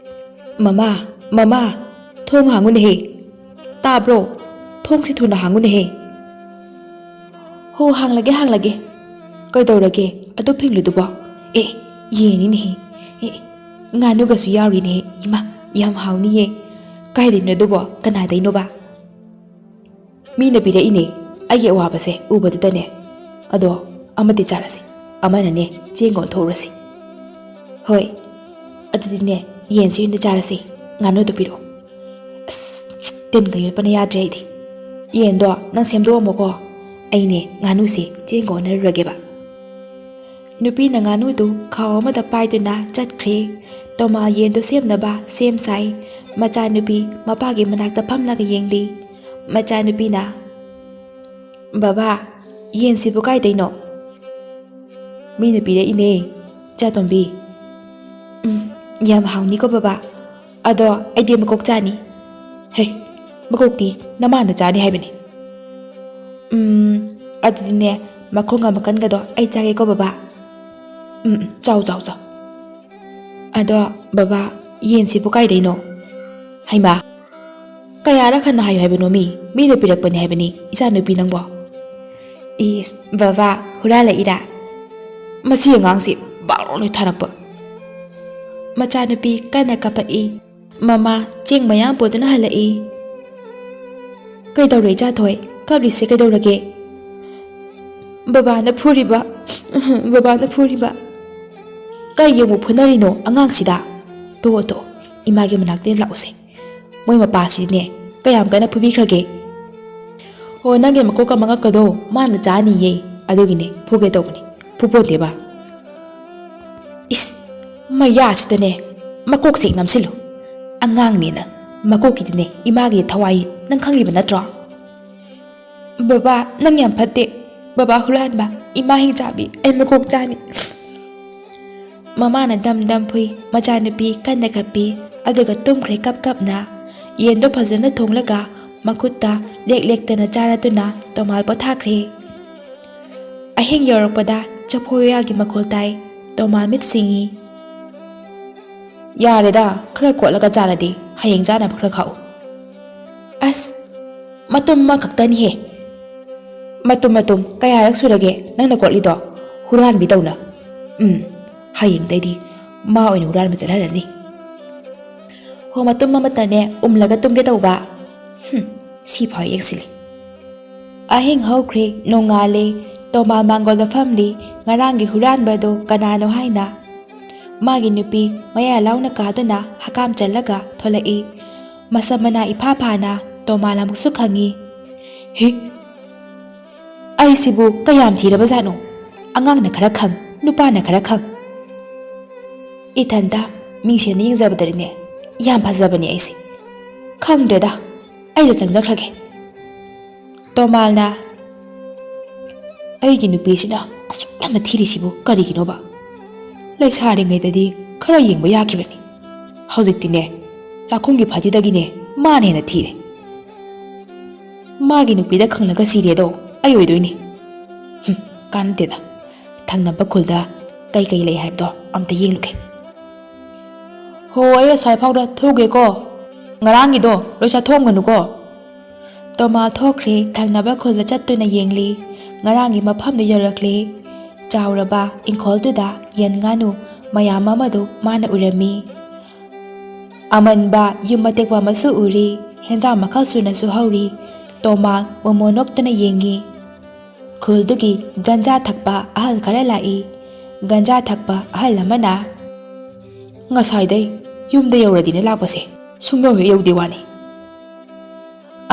"ꯃꯃꯥ, ꯃꯃꯥ, ꯊꯣꯡ ꯍꯥꯡꯉꯨꯅꯦꯍꯦ꯫ ꯇꯥꯕ꯭ꯔꯣ? ꯊꯣꯡꯁꯤ ꯊꯨꯅ ꯍꯥꯡꯉꯨꯅꯦꯍꯦ꯫" "ꯍꯣ, ꯍꯥꯡꯂꯒꯦ, ꯍꯥꯡꯂꯒꯦ꯫ ꯀꯩꯗꯧꯔꯒꯦ? ꯑꯗꯨ ꯐꯤꯡꯂꯨꯗꯨꯕꯣ? ꯑꯦ, ꯌꯦꯡꯅꯤꯅꯦꯍꯦ꯫ ꯑꯦ, ꯉꯥꯅꯨꯒꯁꯨ ꯌꯥꯎꯔꯤꯅꯦꯍꯦ꯫ ꯏꯃꯥ, ꯌꯥꯝ ꯍꯥꯎꯅꯤꯌꯦ꯫ ꯀꯥꯏꯗꯩꯅꯣ ꯑꯗꯨꯕꯣ? ꯀꯅꯥꯗꯩꯅꯣꯕ?" "ꯃꯤꯅ ꯄꯤꯔꯛꯏꯅꯦ, ꯑꯩꯒꯤ ꯑꯋꯥꯕꯁꯦ ꯎꯕꯗꯨꯗꯅꯦ꯫ ꯑꯗꯣ ꯑꯃꯗꯤ ꯆꯥꯔꯁꯤ, ꯑꯃꯅꯅꯦ ꯆꯦꯡꯒ ꯑꯣꯟꯊꯣꯛꯎꯔꯁꯤ꯫" "ꯍꯣꯏ, ꯑꯗꯨꯗꯤꯅꯦ ꯌꯦꯟꯁꯤ ꯑꯣꯏꯅ ꯆꯥꯔꯁꯤ, ꯉꯥꯅꯨꯗꯣ ꯄꯤꯔꯛꯑꯣ꯫" "ꯑꯁ, ꯇꯤꯟꯒ ꯌꯣꯠꯄꯅ ꯌꯥꯗ꯭ꯔꯦ ꯑꯩꯗꯤ꯫ ꯌꯦꯟꯗꯣ ꯅꯪ ꯁꯦꯝꯗꯣꯛꯑꯝꯃꯣꯀꯣ, ꯑꯩꯅꯦ ꯉꯥꯅꯨꯁꯦ ꯆꯦꯡꯒ ꯑꯣꯟꯅꯔꯨꯔꯒꯦꯕ꯫" ꯅꯨꯄꯤꯅ ꯉꯥꯅꯨꯗꯨ ꯈꯥꯎ ꯑꯃꯗ ꯄꯥꯏꯗꯨꯅ ꯆꯠꯈ꯭ꯔꯦ꯫ ꯇꯣꯃꯥ ꯌꯦꯟꯗꯨ ꯁꯦꯝꯅꯕ ꯁꯦꯝ ꯁꯥꯏ꯫ ꯃꯆꯥꯅꯨꯄꯤ ꯃꯄꯥꯒꯤ ꯃꯅꯥꯛꯇ ꯐꯝꯂꯒ ꯌꯦꯡꯂꯤ꯫ ꯃꯆꯥꯅꯨꯄꯤꯅ, "ꯕꯕꯥ, ꯌꯦꯟꯁꯤꯕꯨ ꯀꯥꯏꯗꯩꯅꯣ?" "ꯃꯤꯅ ꯄꯤꯔꯛꯏꯅꯦ, ꯏꯆꯥꯇꯣꯝꯕꯤ꯫" "ꯎꯝ, ꯌꯥꯝ ꯍꯥꯎꯅꯤꯀꯣ ꯕꯕꯥ꯫ ꯑꯗꯣ ꯑꯩꯗꯤ ꯃꯀꯣꯛ ꯆꯥꯅꯤ꯫" "ꯍꯦ, ꯃꯀꯣꯛꯇꯤ ꯅꯃꯥꯅ ꯆꯥꯅꯤ ꯍꯥꯏꯕꯅꯤ꯫" "ꯎꯝ, ꯑꯗꯨꯗꯤꯅꯦ, ꯃꯈꯣꯡꯒ ꯃꯀꯟꯒꯗꯣ ꯑꯩ ꯆꯥꯒꯦꯀꯣ ꯕꯕꯥ꯫" "ꯎꯝ, ꯎꯝ, ꯆꯥꯎ, ꯆꯥꯎ, ꯆꯥꯎ꯫" "ꯑꯗꯣ ꯕꯕꯥ, ꯌꯦꯟꯁꯤꯕꯨ ꯀꯥꯏꯗꯩꯅꯣ?" "ꯍꯩꯃꯥ, ꯀꯌꯥꯔꯛ ꯍꯟꯅ ꯍꯥꯏꯌꯨ ꯍꯥꯏꯕꯅꯣ ꯃꯤ? ꯃꯤꯅ ꯄꯤꯔꯛꯄꯅꯤ ꯍꯥꯏꯕꯅꯤ, ꯏꯆꯥꯅꯨꯄꯤ ꯅꯪꯕꯣ꯫" "ꯏꯁ, ꯕꯕꯥ, ꯍꯨꯔꯥꯜꯂꯛꯏꯔꯥ?" ꯃꯁꯤ ꯑꯉꯥꯡꯁꯤ ꯕꯥꯛ ꯂꯥꯎꯅ ꯊꯥꯔꯛꯄ꯫ ꯃꯆꯥꯅꯨꯄꯤ ꯀꯟꯅ ꯀꯞꯄꯛꯏ꯫ ꯃꯃꯥ ꯆꯦꯡ ꯃꯌꯥꯝ ꯄꯨꯗꯨꯅ ꯍꯜꯂꯛꯏ꯫ "ꯀꯩꯗꯧꯔꯦ ꯏꯆꯥꯊꯣꯏ? ꯀꯞꯂꯤꯁꯦ ꯀꯩꯗꯧꯔꯒꯦ?" "ꯕꯕꯥꯅ ꯐꯨꯔꯤꯕ, ꯕꯕꯥꯅ ꯐꯨꯔꯤꯕ꯫" "ꯀꯩꯒꯤ ꯑꯃꯨꯛ ꯐꯨꯅꯔꯤꯅꯣ ꯑꯉꯥꯡꯁꯤꯗ?" "ꯇꯣꯛꯑꯣ, ꯇꯣꯛꯑꯣ, ꯏꯃꯥꯒꯤ ꯃꯅꯥꯛꯇ ꯂꯥꯛꯎꯁꯦ꯫ ꯃꯣꯏ ꯃꯄꯥꯁꯤꯗꯤꯅꯦ ꯀꯌꯥꯝ ꯀꯟꯅ ꯐꯨꯕꯤꯈ꯭ꯔꯒꯦ?" "ꯑꯣ, ꯅꯪꯒꯤ ꯃꯀꯣꯛꯀ ꯃꯉꯛꯀꯗꯣ ꯃꯥꯅ ꯆꯥꯅꯤꯌꯦ, ꯑꯗꯨꯒꯤꯅꯦ ꯐꯨꯒꯦ ꯇꯧꯕꯅꯦ, ꯐꯨꯄꯣꯟꯇꯦꯕ꯫" "ꯏꯁ, ꯃꯌꯥꯁꯤꯗꯅꯦ ꯃꯀꯣꯛꯁꯦ ꯍꯦꯛ ꯅꯝꯁꯤꯜꯂꯨ꯫ ꯑꯉꯥꯡꯅꯦꯅ ꯃꯀꯣꯛꯀꯤꯗꯤꯅꯦ ꯏꯃꯥꯒꯤ ꯊꯋꯥꯏ ꯅꯪ ꯈꯪꯂꯤꯕ ꯅꯠꯇ꯭ꯔꯣ? ꯕꯕꯥ, ꯅꯪ ꯌꯥꯝ ꯐꯠꯇꯦ꯫ ꯕꯕꯥ ꯍꯨꯔꯥꯟꯕ, ꯏꯃꯥ ꯍꯤꯡꯆꯥꯕꯤ, ꯑꯩ ꯃꯀꯣꯛ ꯆꯥꯅꯤ꯫ ꯃꯃꯥꯅ ꯗꯝ ꯗꯝ ꯐꯨꯏ, ꯃꯆꯥꯅꯨꯄꯤ ꯀꯟꯅ ꯀꯞꯄꯤ, ꯑꯗꯨꯒ ꯇꯨꯝꯈ꯭ꯔꯦ ꯀꯞ ꯀꯞꯅ꯫ ꯌꯦꯟꯗꯣ ꯐꯖꯅ ꯊꯣꯡꯂꯒ ꯃꯈꯨꯠꯇ ꯂꯦꯛ ꯂꯦꯛꯇꯅ ꯆꯥꯔꯗꯨꯅ ꯇꯣꯃꯥꯜ ꯄꯣꯊꯥꯈ꯭ꯔꯦ꯫ ꯑꯍꯤꯡ ꯌꯧꯔꯛꯄꯗ ꯆꯐꯨ ꯎꯌꯥꯒꯤ ꯃꯈꯣꯜ ꯇꯥꯏ꯫ ꯇꯣꯃꯥꯜ ꯃꯤꯠ ꯁꯤꯡꯉꯤ꯫ "ꯌꯥꯔꯦꯗ, ꯈꯔ ꯀꯣꯠꯂꯒ ꯆꯥꯔꯗꯤ, ꯍꯌꯦꯡ ꯆꯥꯅꯕ ꯈꯔ ꯈꯥꯛꯎ꯫" "ꯑꯁ, ꯃꯇꯨꯝ ꯑꯃꯈꯛꯇꯅꯤꯍꯦ꯫" "ꯃꯇꯨꯝ ꯃꯇꯨꯝ ꯀꯌꯥꯔꯛ ꯁꯨꯔꯒꯦ ꯅꯪꯅ ꯀꯣꯠꯂꯤꯗꯣ? ꯍꯨꯔꯥꯟꯕꯤꯗꯧꯅ꯫ ꯎꯝ, ꯍꯌꯦꯡꯗꯩꯗꯤ ꯃꯥ ꯑꯣꯏꯅ ꯍꯨꯔꯥꯟꯕ ꯆꯠꯍꯜꯂꯅꯤ꯫ ꯍꯣ, ꯃꯇꯨꯝ ꯑꯃꯇꯅꯦ ꯎꯝꯂꯒ ꯇꯨꯝꯒꯦ ꯇꯧꯕ꯫ ꯍꯨꯝ, ꯁꯤ ꯐꯥꯎ ꯌꯦꯡꯁꯤꯜꯂꯤ꯫" ꯑꯍꯤꯡ ꯍꯧꯈ꯭ꯔꯦ, ꯅꯣꯡꯉꯥꯜꯂꯦ꯫ ꯇꯣꯃꯥꯜ ꯃꯥꯡꯒꯣꯜꯗ ꯐꯝꯂꯤ꯫ ꯉꯔꯥꯡꯒꯤ ꯍꯨꯔꯥꯟꯕꯗꯣ ꯀꯅꯥꯅꯣ ꯍꯥꯏꯅ꯫ ꯃꯥꯒꯤ ꯅꯨꯄꯤ ꯃꯌꯥ ꯂꯥꯎꯅ ꯀꯥꯗꯨꯅ ꯍꯀꯥꯝ ꯆꯜꯂꯒ ꯊꯣꯛꯂꯛꯏ꯫ ꯃꯁꯝ ꯃꯅꯥ ꯏꯐꯥ ꯐꯥꯅ ꯇꯣꯃꯥꯜ ꯑꯃꯨꯛꯁꯨ ꯈꯪꯉꯤ꯫ "ꯍꯤ! ꯑꯩꯁꯤꯕꯨ ꯀꯌꯥꯝ ꯊꯤꯔꯕꯖꯥꯠꯅꯣ? ꯑꯉꯥꯡꯅ ꯈꯔ ꯈꯪ, ꯅꯨꯄꯥꯅ ꯈꯔ ꯈꯪ꯫ ꯏꯊꯟꯇ ꯃꯤꯡꯁꯦꯟꯗ ꯌꯦꯡꯖꯕꯗꯗꯤꯅꯦ, ꯌꯥꯝ ꯐꯖꯕꯅꯦ ꯑꯩꯁꯦ꯫ ꯈꯪꯗ꯭ꯔꯦꯗ, ꯑꯩꯗ ꯆꯪꯖꯈ꯭ꯔꯒꯦ꯫" ꯇꯣꯃꯥꯜꯅ, "ꯑꯩꯒꯤ ꯅꯨꯄꯤꯁꯤꯅ ꯑꯁꯨꯛ ꯌꯥꯝꯅ ꯊꯤꯔꯤꯁꯤꯕꯨ ꯀꯔꯤꯒꯤꯅꯣꯕ? ꯂꯩꯁꯥꯔꯤꯉꯩꯗꯗꯤ ꯈꯔ ꯌꯦꯡꯕ ꯌꯥꯈꯤꯕꯅꯤ꯫ ꯍꯧꯖꯤꯛꯇꯤꯅꯦ, ꯆꯥꯛꯈꯨꯝꯒꯤ ꯐꯗꯤꯗꯒꯤꯅꯦ ꯃꯥꯅ ꯍꯦꯟꯅ ꯊꯤꯔꯦ꯫ ꯃꯥꯒꯤ ꯅꯨꯄꯤꯗ ꯈꯪꯂꯒ ꯁꯤꯔꯦꯗꯣ ꯑꯩ ꯑꯣꯏꯗꯣꯏꯅꯤ꯫ ꯍꯨꯝ, ꯀꯥꯟꯅꯗꯦꯗ꯫ ꯊꯪꯅꯕ ꯈꯨꯜꯗ ꯀꯩ ꯀꯩ ꯂꯩ ꯍꯥꯏꯕꯗꯣ ꯑꯝꯇ ꯌꯦꯡꯂꯨꯒꯦ꯫ ꯍꯣ, ꯑꯩ ꯑꯁ꯭ꯋꯥꯏ ꯐꯥꯎꯗ ꯊꯣꯛꯎꯒꯦꯀꯣ꯫ ꯉꯔꯥꯡꯒꯤꯗꯣ ꯂꯣꯏ ꯆꯥꯊꯣꯛꯑꯝꯒꯅꯨꯀꯣ꯫" ꯇꯣꯃꯥ ꯊꯣꯛꯈ꯭ꯔꯦ, ꯊꯪꯅꯕ ꯈꯨꯜꯗ ꯆꯠꯇꯨꯅ ꯌꯦꯡꯂꯤ꯫ ꯉꯔꯥꯡꯒꯤ ꯃꯐꯝꯗꯨ ꯌꯧꯔꯛꯂꯦ꯫ ꯆꯥꯎꯔꯕ ꯏꯪꯈꯣꯜꯗꯨꯗ ꯌꯦꯟ ꯉꯥꯅꯨ ꯃꯌꯥꯝ ꯑꯃꯗꯨ ꯃꯥꯅ ꯎꯔꯝꯃꯤ꯫ ꯑꯃꯟꯕ ꯌꯨꯝ ꯑꯇꯦꯛꯄ ꯑꯃꯁꯨ ꯎꯔꯤ꯫ ꯍꯦꯟꯖꯥꯡ ꯃꯈꯜ ꯁꯨꯅꯁꯨ ꯍꯧꯔꯤ꯫ ꯇꯣꯃꯥ ꯃꯣꯃꯣ ꯅꯣꯛꯇꯨꯅ ꯌꯦꯡꯉꯤ꯫ ꯈꯨꯜꯗꯨꯒꯤ ꯒꯟꯖꯥ ꯊꯛꯄ ꯑꯍꯜ ꯈꯔ ꯂꯥꯛꯏ꯫ ꯒꯟꯖꯥ ꯊꯛꯄ ꯑꯍꯜ ꯑꯃꯅ, "ꯉꯁꯥꯏꯗꯩ ꯌꯨꯝꯗ ꯌꯧꯔꯗꯤꯅ ꯂꯥꯛꯄꯁꯦ ꯁꯨꯡꯌꯧ ꯍꯦꯛ ꯌꯧꯗꯦ ꯋꯥꯅꯤ꯫"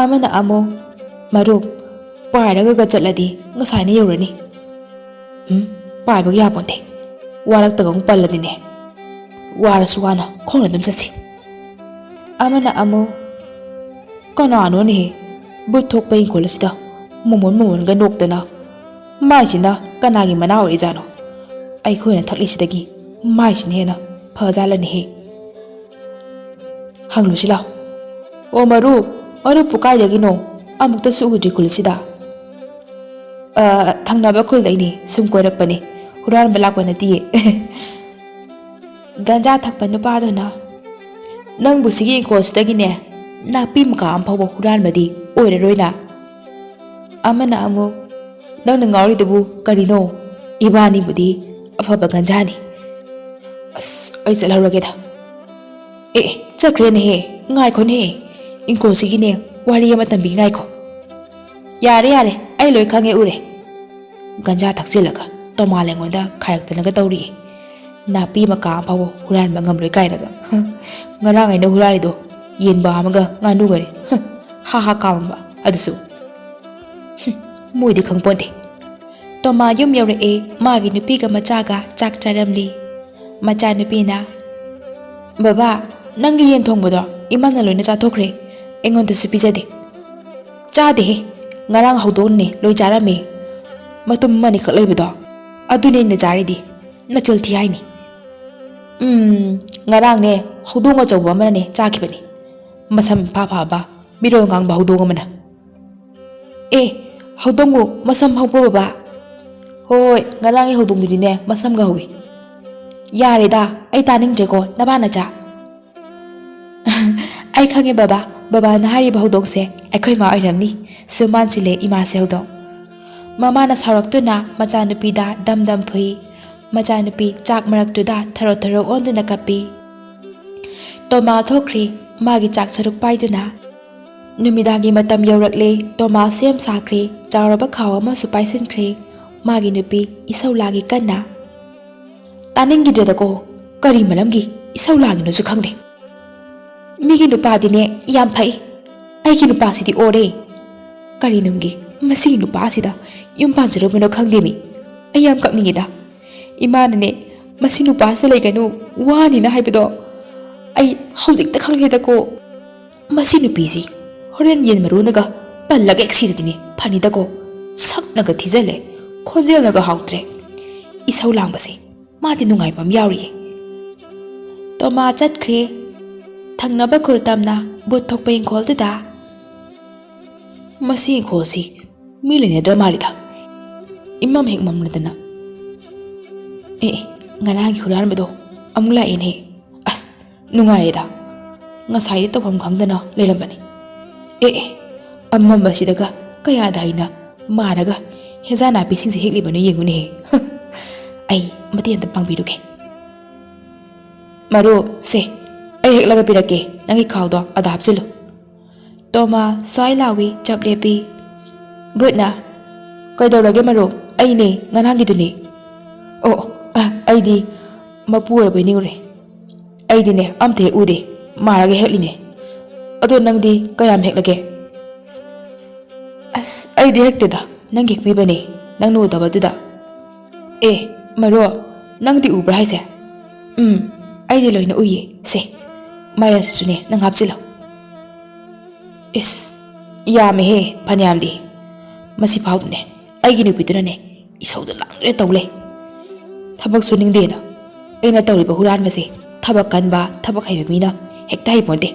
ꯑꯃꯅ ꯑꯃꯨꯛ, "ꯃꯔꯨꯞ, ꯄꯥꯏꯔꯒꯒ ꯆꯠꯂꯗꯤ ꯉꯁꯥꯏꯅ ꯌꯧꯔꯅꯤ꯫" ꯎꯝ, ꯄꯥꯏꯕꯒ ꯌꯥꯄꯣꯟꯇꯦ꯫ ꯋꯥꯔꯛꯇꯒ ꯑꯃꯨꯛ ꯄꯜꯂꯗꯤꯅꯦ, ꯋꯥꯔꯁꯨ ꯋꯥꯅ ꯈꯣꯡꯅ ꯑꯗꯨꯝ ꯆꯠꯁꯤ꯫ ꯑꯃꯅ ꯑꯃꯨꯛ, "ꯀꯅꯥꯅꯣꯅꯦꯍꯦ ꯕꯨꯠ ꯊꯣꯛꯄ ꯏꯪꯈꯣꯜ ꯑꯁꯤꯗ ꯃꯣꯃꯣꯟ ꯃꯣꯃꯣꯟꯒ ꯅꯣꯛꯇꯅ? ꯃꯥꯏꯁꯤꯅ ꯀꯅꯥꯒꯤ ꯃꯅꯥ ꯑꯣꯏꯔꯤꯖꯥꯠꯅꯣ? ꯑꯩꯈꯣꯏꯅ ꯊꯛꯂꯤꯁꯤꯗꯒꯤ ꯃꯥꯏꯁꯤꯅ ꯍꯦꯟꯅ ꯐꯖꯥꯠꯂꯅꯦꯍꯦ꯫ ꯍꯪꯂꯨꯁꯤ ꯂꯥꯎ꯫ ꯑꯣ ꯃꯔꯨꯞ, ꯃꯔꯨꯞꯄꯨ ꯀꯥꯏꯗꯒꯤꯅꯣ? ꯑꯃꯨꯛꯇꯁꯨ ꯎꯗ꯭ꯔꯤ ꯈꯨꯜꯁꯤꯗ꯫" "ꯑ, ꯊꯪꯅꯕ ꯈꯨꯜꯗꯩꯅꯤ, ꯁꯨꯝ ꯀꯣꯏꯔꯛꯄꯅꯤ, ꯍꯨꯔꯥꯟꯕ ꯂꯥꯛꯄ ꯅꯠꯇꯤꯌꯦ꯫" ꯒꯟꯖꯥ ꯊꯛꯄ ꯅꯨꯄꯥꯗꯨꯅ, "ꯅꯪꯕꯨ ꯁꯤꯒꯤ ꯏꯪꯈꯣꯜꯁꯤꯗꯒꯤꯅꯦ ꯅꯥꯄꯤ ꯃꯀꯥ ꯑꯃ ꯐꯥꯎꯕ ꯍꯨꯔꯥꯟꯕꯗꯤ ꯑꯣꯏꯔꯔꯣꯏꯅ?" ꯑꯃꯅ ꯑꯃꯨꯛ, "ꯅꯪꯅ ꯉꯥꯎꯔꯤꯗꯨꯕꯨ ꯀꯔꯤꯅꯣ? ꯏꯕꯥꯅꯤꯕꯨꯗꯤ ꯑꯐꯕ ꯒꯟꯖꯥꯅꯤ꯫" "ꯑꯁ, ꯑꯩ ꯆꯠꯍꯧꯔꯒꯦꯗ꯫" "ꯑꯦ, ꯑꯦ, ꯆꯠꯈ꯭ꯔꯦꯅꯦꯍꯦ, ꯉꯥꯏꯈꯣꯅꯦꯍꯦ, ꯏꯪꯈꯣꯜꯁꯤꯒꯤꯅꯦ ꯋꯥꯔꯤ ꯑꯃ ꯇꯝꯕꯤ ꯉꯥꯏꯈꯣ꯫" "ꯌꯥꯔꯦ, ꯌꯥꯔꯦ, ꯑꯩ ꯂꯣꯏ ꯈꯪꯉꯦ, ꯎꯔꯦ꯫" ꯒꯟꯖꯥ ꯊꯛꯆꯤꯜꯂꯒ ꯇꯣꯃꯥꯜ ꯑꯩꯉꯣꯟꯗ ꯈꯥꯏꯔꯛꯇꯅꯒ ꯇꯧꯔꯤꯌꯦ꯫ "ꯅꯥꯄꯤ ꯃꯀꯥ ꯑꯃ ꯐꯥꯎꯕ ꯍꯨꯔꯥꯟꯕ ꯉꯝꯂꯣꯏ ꯀꯥꯏꯅꯒ꯫ ꯍ, ꯉꯔꯥꯡ ꯑꯩꯅ ꯍꯨꯔꯥꯜꯂꯤꯗꯣ ꯌꯦꯟꯕꯥ ꯑꯃꯒ ꯉꯥꯅꯨꯒꯅꯤ꯫ ꯍ, ꯍꯥ ꯍꯥ ꯀꯥꯝꯃꯝꯕ ꯑꯗꯨꯁꯨ꯫ ꯍꯨꯝ, ꯃꯣꯏꯗꯤ ꯈꯪꯄꯣꯟꯇꯦ꯫" ꯇꯣꯃꯥ ꯌꯨꯝ ꯌꯧꯔꯛꯑꯦ꯫ ꯃꯥꯒꯤ ꯅꯨꯄꯤꯒ ꯃꯆꯥꯒ ꯆꯥꯛ ꯆꯥꯔꯝꯂꯤ꯫ ꯃꯆꯥꯅꯨꯄꯤꯅ, "ꯕꯕꯥ, ꯅꯪꯒꯤ ꯌꯦꯟ ꯊꯣꯡꯕꯗꯣ ꯏꯃꯥꯅ ꯂꯣꯏꯅ ꯆꯥꯊꯣꯛꯈ꯭ꯔꯦ, ꯑꯩꯉꯣꯟꯗꯁꯨ ꯄꯤꯖꯗꯦ꯫" "ꯆꯥꯗꯦꯍꯦ, ꯉꯔꯥꯡ ꯍꯧꯗꯣꯡꯅꯅꯦ ꯂꯣꯏ ꯆꯥꯔꯝꯃꯦ꯫ ꯃꯇꯨꯝ ꯑꯃꯅꯤꯈꯛ ꯂꯩꯕꯗꯣ, ꯑꯗꯨꯅꯦ ꯑꯩꯅ ꯆꯥꯔꯤꯗꯤ꯫ ꯅꯆꯤꯜ ꯊꯤ ꯍꯥꯏꯅꯤ꯫" "ꯎꯝ, ꯉꯔꯥꯡꯅꯦ ꯍꯧꯗꯣꯡ ꯑꯆꯧꯕ ꯑꯃꯅꯅꯦ ꯆꯥꯈꯤꯕꯅꯤ, ꯃꯁꯝ ꯏꯐꯥ ꯐꯥꯕ, ꯃꯤꯔꯣꯜ ꯉꯥꯡꯕ ꯍꯧꯗꯣꯡ ꯑꯃꯅ꯫" "ꯑꯦ, ꯍꯧꯗꯣꯡꯕꯨ ꯃꯁꯝ ꯍꯧꯕ꯭ꯔꯣ ꯕꯕꯥ?" "ꯍꯣꯏ, ꯉꯔꯥꯡꯒꯤ ꯍꯧꯗꯣꯡꯗꯨꯗꯤꯅꯦ ꯃꯁꯝꯒ ꯍꯧꯏ꯫" "ꯌꯥꯔꯦꯗ, ꯑꯩ ꯇꯥꯅꯤꯡꯗ꯭ꯔꯦꯀꯣ ꯅꯕꯥ ꯅꯆꯥ꯫" "ꯑꯩ ꯈꯪꯉꯦ ꯕꯕꯥ, ꯕꯕꯥꯅ ꯍꯥꯏꯔꯤꯕ ꯍꯧꯗꯣꯡꯁꯦ ꯑꯩꯈꯣꯏ ꯃꯥ ꯑꯣꯏꯔꯝꯅꯤ꯫ ꯁꯨꯝ ꯃꯥꯟꯁꯤꯜꯂꯦ ꯏꯃꯥꯁꯦ ꯍꯧꯗꯣꯡ꯫" ꯃꯃꯥꯅ ꯁꯥꯎꯔꯛꯇꯨꯅ ꯃꯆꯥꯅꯨꯄꯤꯗ ꯗꯝ ꯗꯝ ꯐꯨꯏ꯫ ꯃꯆꯥꯅꯨꯄꯤ ꯆꯥꯛ ꯃꯔꯛꯇꯨꯗ ꯊꯔꯣ ꯊꯔꯣ ꯑꯣꯟꯗꯨꯅ ꯀꯞꯄꯤ꯫ ꯇꯣꯃꯥ ꯊꯣꯛꯈ꯭ꯔꯦ, ꯃꯥꯒꯤ ꯆꯥꯛ ꯁꯔꯨꯛ ꯄꯥꯏꯗꯨꯅ꯫ ꯅꯨꯃꯤꯗꯥꯡꯒꯤ ꯃꯇꯝ ꯌꯧꯔꯛꯂꯦ꯫ ꯇꯣꯃꯥ ꯁꯦꯝ ꯁꯥꯈ꯭ꯔꯦ, ꯆꯥꯎꯔꯕ ꯈꯥꯎ ꯑꯃꯁꯨ ꯄꯥꯏꯁꯤꯟꯈ꯭ꯔꯦ꯫ ꯃꯥꯒꯤ ꯅꯨꯄꯤ ꯏꯁꯧ ꯂꯥꯡꯉꯤ ꯀꯟꯅ꯫ "ꯇꯥꯅꯤꯡꯈꯤꯗ꯭ꯔꯦꯗꯀꯣ, ꯀꯔꯤ ꯃꯔꯝꯒꯤ ꯏꯁꯧ ꯂꯥꯡꯉꯤꯅꯣꯁꯨ ꯈꯪꯗꯦ꯫ ꯃꯤꯒꯤ ꯅꯨꯄꯥꯗꯤꯅꯦ ꯌꯥꯝ ꯐꯩ, ꯑꯩꯒꯤ ꯅꯨꯄꯥꯁꯤꯗꯤ ꯑꯣꯔꯦ꯫ ꯀꯔꯤ ꯅꯨꯡꯒꯤ ꯃꯁꯤꯒꯤ ꯅꯨꯄꯥꯁꯤꯗ ꯌꯨꯝ ꯄꯥꯟꯖꯔꯨꯕꯅꯣ ꯈꯪꯗꯦꯃꯤ꯫ ꯑꯩ ꯌꯥꯝ ꯀꯞꯅꯤꯡꯉꯤꯗ꯫ ꯏꯃꯥꯅꯅꯦ ꯃꯁꯤ ꯅꯨꯄꯥꯁꯦ ꯂꯩꯒꯅꯨ, ꯋꯥꯅꯤꯅ ꯍꯥꯏꯕꯗꯣ ꯑꯩ ꯍꯧꯖꯤꯛꯇ ꯈꯪꯂꯦꯗꯀꯣ꯫ ꯃꯁꯤ ꯅꯨꯄꯤꯁꯤ ꯍꯣꯔꯦꯟ ꯌꯦꯟ ꯃꯔꯨꯅꯒ ꯄꯜꯂꯒ ꯍꯦꯛ ꯁꯤꯔꯗꯤꯅꯦ ꯐꯅꯤꯗꯀꯣ꯫ ꯁꯛꯅꯒ ꯊꯤꯖꯜꯂꯦ, ꯈꯣꯟꯖꯦꯜꯅꯒ ꯍꯥꯎꯇ꯭ꯔꯦ꯫ ꯏꯁꯧ ꯂꯥꯡꯕꯁꯦ ꯃꯥꯗꯤ ꯅꯨꯡꯉꯥꯏꯕ ꯑꯃ ꯌꯥꯎꯔꯤꯌꯦ꯫ ꯇꯣꯃꯥ ꯆꯠꯈ꯭ꯔꯦ꯫ ꯊꯪꯅꯕ ꯈꯨꯜ ꯇꯝꯅ ꯕꯨꯠ ꯊꯣꯛꯄ ꯏꯪꯈꯣꯜꯗꯨꯗ꯫ ꯃꯁꯤ ꯏꯪꯈꯣꯜꯁꯤ ꯃꯤ ꯂꯩꯅꯗ꯭ꯔ ꯃꯥꯜꯂꯤꯗ꯫ ꯏꯃꯝ ꯍꯦꯛ ꯃꯝꯂꯗꯅ꯫ ꯑꯦ ꯑꯦ, ꯉꯔꯥꯡꯒꯤ ꯍꯨꯔꯥꯟꯕꯗꯣ ꯑꯃꯨꯛ ꯂꯥꯛꯑꯦꯅꯦ꯫ ꯑꯁ, ꯅꯨꯡꯉꯥꯏꯔꯦꯗ꯫ ꯉꯁꯥꯏꯗꯤ ꯇꯧꯐꯝ ꯈꯪꯗꯅ ꯂꯩꯔꯝꯕꯅꯤ꯫ ꯑꯦ ꯑꯦ, ꯑꯃꯝꯕꯁꯤꯗꯒ ꯀꯌꯥꯗ ꯍꯩꯅ ꯃꯥꯔꯒ ꯍꯦꯟꯖꯥꯡ ꯅꯥꯄꯤꯁꯤꯡꯁꯦ ꯍꯦꯛꯂꯤꯕꯅꯣ ꯌꯦꯡꯉꯨꯅꯦꯍꯦ꯫ ꯑꯩ ꯃꯇꯦꯡ ꯑꯝꯇ ꯄꯥꯡꯕꯤꯔꯨꯒꯦ꯫ ꯃꯔꯨꯞ, ꯁꯦ, ꯑꯩ ꯍꯦꯛꯂꯒ ꯄꯤꯔꯛꯀꯦ, ꯅꯪꯒꯤ ꯈꯥꯎꯗꯣ ꯑꯗ ꯍꯥꯞꯆꯤꯜꯂꯨ꯫ ꯇꯣꯃꯥ ꯁ꯭ꯋꯥꯏ ꯂꯥꯎꯏ, ꯆꯞ ꯂꯦꯞꯄꯤ꯫ ꯕꯨꯠꯅ, "ꯀꯩꯗꯧꯔꯒꯦ ꯃꯔꯨꯞ? ꯑꯩꯅꯦ, ꯉꯔꯥꯡꯒꯤꯗꯨꯅꯦ꯫" "ꯑꯣ, ꯑ, ꯑꯩꯗꯤ ꯃꯄꯨ ꯑꯣꯏꯔꯕꯣꯏ ꯅꯤꯡꯉꯨꯔꯦ꯫ ꯑꯩꯗꯤꯅꯦ, ꯑꯝꯇ ꯍꯦꯛ ꯎꯗꯦ, ꯃꯥꯔꯒ ꯍꯦꯛꯂꯤꯅꯦ꯫ ꯑꯗꯣ ꯅꯪꯗꯤ ꯀꯌꯥꯝ ꯍꯦꯛꯂꯒꯦ?" "ꯑꯁ, ꯑꯩꯗꯤ ꯍꯦꯛꯇꯦꯗ, ꯅꯪꯒꯤ ꯍꯦꯛꯄꯤꯕꯅꯦ, ꯅꯪꯅ ꯎꯗꯕꯗꯨꯗ꯫" "ꯑꯦ, ꯃꯔꯨꯞ, ꯅꯪꯗꯤ ꯎꯕ꯭ꯔꯥ ꯍꯥꯏꯁꯦ?" "ꯎꯝ, ꯑꯩꯗꯤ ꯂꯣꯏꯅ ꯎꯏꯌꯦ꯫ ꯁꯦ, ꯃꯥꯏꯔꯦꯟꯁꯤꯁꯨꯅꯦ, ꯅꯪ ꯍꯥꯞꯆꯤꯜꯂꯣ꯫" "ꯏꯁ, ꯌꯥꯝꯃꯦꯍꯦ, ꯐꯅꯌꯥꯝꯗꯤ꯫ ꯃꯁꯤ ꯐꯥꯎꯗꯅꯦ, ꯑꯩꯒꯤ ꯅꯨꯄꯤꯗꯨꯅꯅꯦ, ꯏꯁꯧꯗ ꯂꯥꯡꯗ꯭ꯔꯦ ꯇꯧ ꯂꯩ꯫ ꯊꯕꯛ ꯁꯨꯅꯤꯡꯗꯦꯅ꯫ ꯑꯩꯅ ꯇꯧꯔꯤꯕ ꯍꯨꯔꯥꯟꯕꯁꯦ ꯊꯕꯛ ꯀꯟꯕ, ꯊꯕꯛ ꯍꯩꯕ ꯃꯤꯅ ꯍꯦꯛꯇ ꯍꯩꯄꯣꯟꯗꯦ꯫"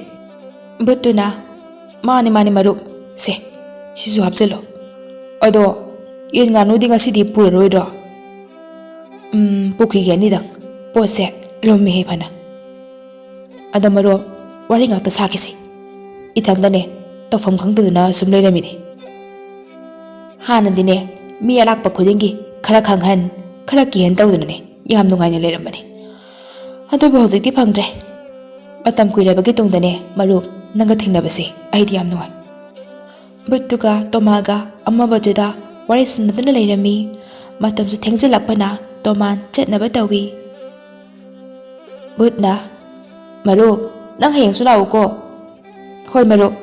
ꯕꯨꯠꯇꯨꯅ, "ꯃꯥꯅꯦ, ꯃꯥꯅꯦ, ꯃꯔꯨꯞ꯫ ꯁꯦ, ꯁꯤꯁꯨ ꯍꯥꯞꯆꯤꯜꯂꯣ꯫ ꯑꯗꯣ ꯌꯦꯟ ꯉꯥꯅꯨꯗꯤ ꯉꯁꯤꯗꯤ ꯄꯨꯔꯔꯣꯏꯗ꯭ꯔꯣ?" "ꯎꯝ, ꯄꯨꯈꯤꯒꯦ ꯑꯅꯤꯗꯪ꯫ ꯄꯣꯠꯁꯦ ꯂꯨꯝꯃꯤꯍꯦ ꯐꯅ꯫ ꯑꯗꯣ ꯃꯔꯨꯞ, ꯋꯥꯔꯤ ꯉꯥꯛꯇ ꯁꯥꯈꯤꯁꯤ꯫ ꯏꯊꯟꯗꯅꯦ, ꯇꯧꯐꯝ ꯈꯪꯗꯗꯅ ꯁꯨꯝ ꯂꯩꯔꯝꯃꯤꯅꯦ꯫ ꯍꯥꯟꯅꯗꯤꯅꯦ, ꯃꯤ ꯑꯂꯥꯛꯄ ꯈꯨꯗꯤꯡꯒꯤ ꯈꯔ ꯈꯪꯍꯟ, ꯈꯔ ꯀꯤꯍꯟ ꯇꯧꯗꯅꯅꯦ, ꯌꯥꯝ ꯅꯨꯡꯉꯥꯏꯅ ꯂꯩꯔꯝꯕꯅꯦ꯫ ꯑꯗꯨꯕꯨ ꯍꯧꯖꯤꯛꯇꯤ ꯐꯪꯗ꯭ꯔꯦ꯫ ꯃꯇꯝ ꯀꯨꯏꯔꯕꯒꯤ ꯇꯨꯡꯗꯅꯦ, ꯃꯔꯨꯞ, ꯅꯪꯒ ꯊꯦꯡꯅꯕꯁꯦ ꯑꯩꯗꯤ ꯌꯥꯝ ꯅꯨꯡꯉꯥꯏ꯫" ꯕꯨꯠꯇꯨꯒ ꯇꯣꯃꯥꯒ ꯑꯃꯝꯕꯗꯨꯗ ꯋꯥꯔꯤ ꯁꯥꯟꯅꯗꯨꯅ ꯂꯩꯔꯝꯃꯤ꯫ ꯃꯇꯝꯁꯨ ꯊꯦꯡꯖꯤꯜꯂꯛꯄꯅ ꯇꯣꯃꯥꯟ ꯆꯠꯅꯕ ꯇꯧꯏ꯫ ꯕꯨꯠꯅ, "ꯃꯔꯨꯞ, ꯅꯪ ꯍꯌꯦꯡꯁꯨ ꯂꯥꯛꯎꯀꯣ꯫" "ꯍꯣꯏ ꯃꯔꯨꯞ꯫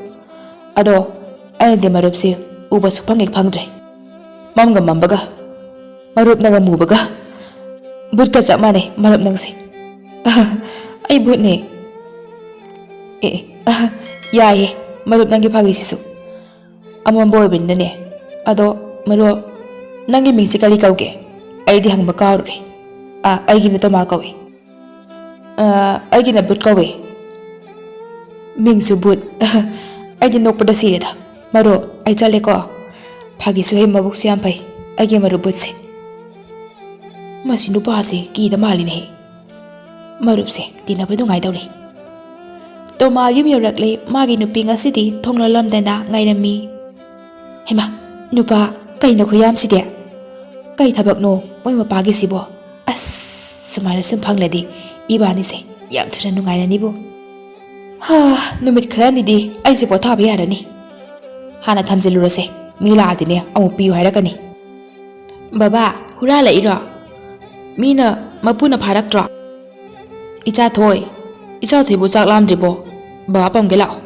ꯑꯗꯣ ꯑꯩꯅꯗꯤ ꯃꯔꯨꯞꯁꯦ ꯎꯕ ꯁꯨꯛꯐꯪ ꯍꯦꯛ ꯐꯪꯗ꯭ꯔꯦ꯫ ꯃꯝꯒ ꯃꯝꯕꯒ, ꯃꯔꯨꯞꯅꯒ ꯃꯨꯕꯒ, ꯕꯨꯠꯀ ꯆꯞ ꯃꯥꯟꯅꯩ ꯃꯔꯨꯞ ꯅꯪꯁꯦ꯫ ꯑꯩ ꯕꯨꯠꯅꯦ꯫ ꯑꯦ ꯑꯦ, ꯌꯥꯏꯌꯦ ꯃꯔꯨꯞ, ꯅꯪꯒꯤ ꯐꯥꯒꯤꯁꯤꯁꯨ꯫ ꯑꯃꯝꯕ ꯑꯣꯏꯕꯅꯤꯅꯅꯦ꯫ ꯑꯗꯣ ꯃꯔꯨꯞ, ꯅꯪꯒꯤ ꯃꯤꯡꯁꯦ ꯀꯔꯤ ꯀꯧꯒꯦ? ꯑꯩꯗꯤ ꯍꯪꯕ ꯀꯥꯎꯔꯨꯔꯦ꯫ ꯑꯥ, ꯑꯩꯒꯤꯅ ꯇꯣꯃꯥ ꯀꯧꯏ꯫ ꯑꯥ, ꯑꯩꯒꯤꯅ ꯕꯨꯠ ꯀꯧꯏ꯫ ꯃꯤꯡꯁꯨ ꯕꯨꯠ꯫ ꯑꯩꯗꯤ ꯅꯣꯛꯄꯗ ꯁꯤꯔꯦꯗ꯫ ꯃꯔꯨꯞ, ꯑꯩ ꯆꯠꯂꯦꯀꯣ꯫ ꯐꯥꯒꯤꯁꯨ ꯍꯩ, ꯃꯕꯨꯛꯁꯨ ꯌꯥꯝ ꯐꯩ ꯑꯩꯒꯤ ꯃꯔꯨꯞ ꯕꯨꯠꯁꯦ꯫ ꯃꯁꯤ ꯅꯨꯄꯥꯁꯦ ꯀꯤꯗ ꯃꯥꯜꯂꯤꯅꯦꯍꯦ꯫ ꯃꯔꯨꯞꯁꯦ ꯇꯤꯟꯅꯕ ꯅꯨꯡꯉꯥꯏꯗꯧꯔꯤ꯫ ꯇꯣꯃꯥ ꯌꯨꯝ ꯌꯧꯔꯛꯂꯦ꯫ ꯃꯥꯒꯤ ꯅꯨꯄꯤ ꯉꯁꯤꯗꯤ ꯊꯣꯡ ꯂꯣꯜꯂꯝꯗꯅ ꯉꯥꯏꯔꯝꯃꯤ꯫ ꯍꯩꯃꯥ, ꯅꯨꯄꯥ, ꯀꯩꯅꯣ ꯈꯨꯌꯥꯝꯁꯤꯗꯤ? ꯀꯩ ꯊꯕꯛꯅꯣ ꯃꯣꯏ ꯃꯄꯥꯒꯤꯁꯤꯕꯣ? ꯑꯁ, ꯁꯨꯃꯥꯏꯅ ꯁꯨꯝ ꯐꯪꯂꯗꯤ ꯏꯕꯥꯅꯤꯁꯦ ꯌꯥꯝ ꯊꯨꯅ ꯅꯨꯡꯉꯥꯏꯔꯅꯤꯕꯨ꯫ ꯍꯥ, ꯅꯨꯃꯤꯠ ꯈꯔꯅꯤꯗꯤ ꯑꯩꯁꯦ ꯄꯣꯊꯥꯕ ꯌꯥꯔꯅꯤ꯫ ꯍꯥꯟꯅ ꯊꯝꯖꯤꯜꯂꯨꯔꯁꯦ, ꯃꯤ ꯂꯥꯛꯑꯗꯤꯅꯦ ꯑꯃꯨꯛ ꯄꯤꯌꯨ ꯍꯥꯏꯔꯛꯀꯅꯤ꯫ ꯕꯕꯥ, ꯍꯨꯔꯥꯜꯂꯛꯏꯔꯣ? ꯃꯤꯅ, ꯃꯄꯨꯅ ꯐꯥꯔꯛꯇ꯭ꯔꯣ? ꯏꯆꯥ ꯊꯣꯏ, ꯏꯆꯥ ꯊꯣꯏꯕꯨ ꯆꯥꯛ ꯂꯥꯝꯗ꯭ꯔꯤꯕꯣ? ꯕꯕꯥ ꯄꯝꯒꯦ ꯂꯥꯛꯑꯣ꯫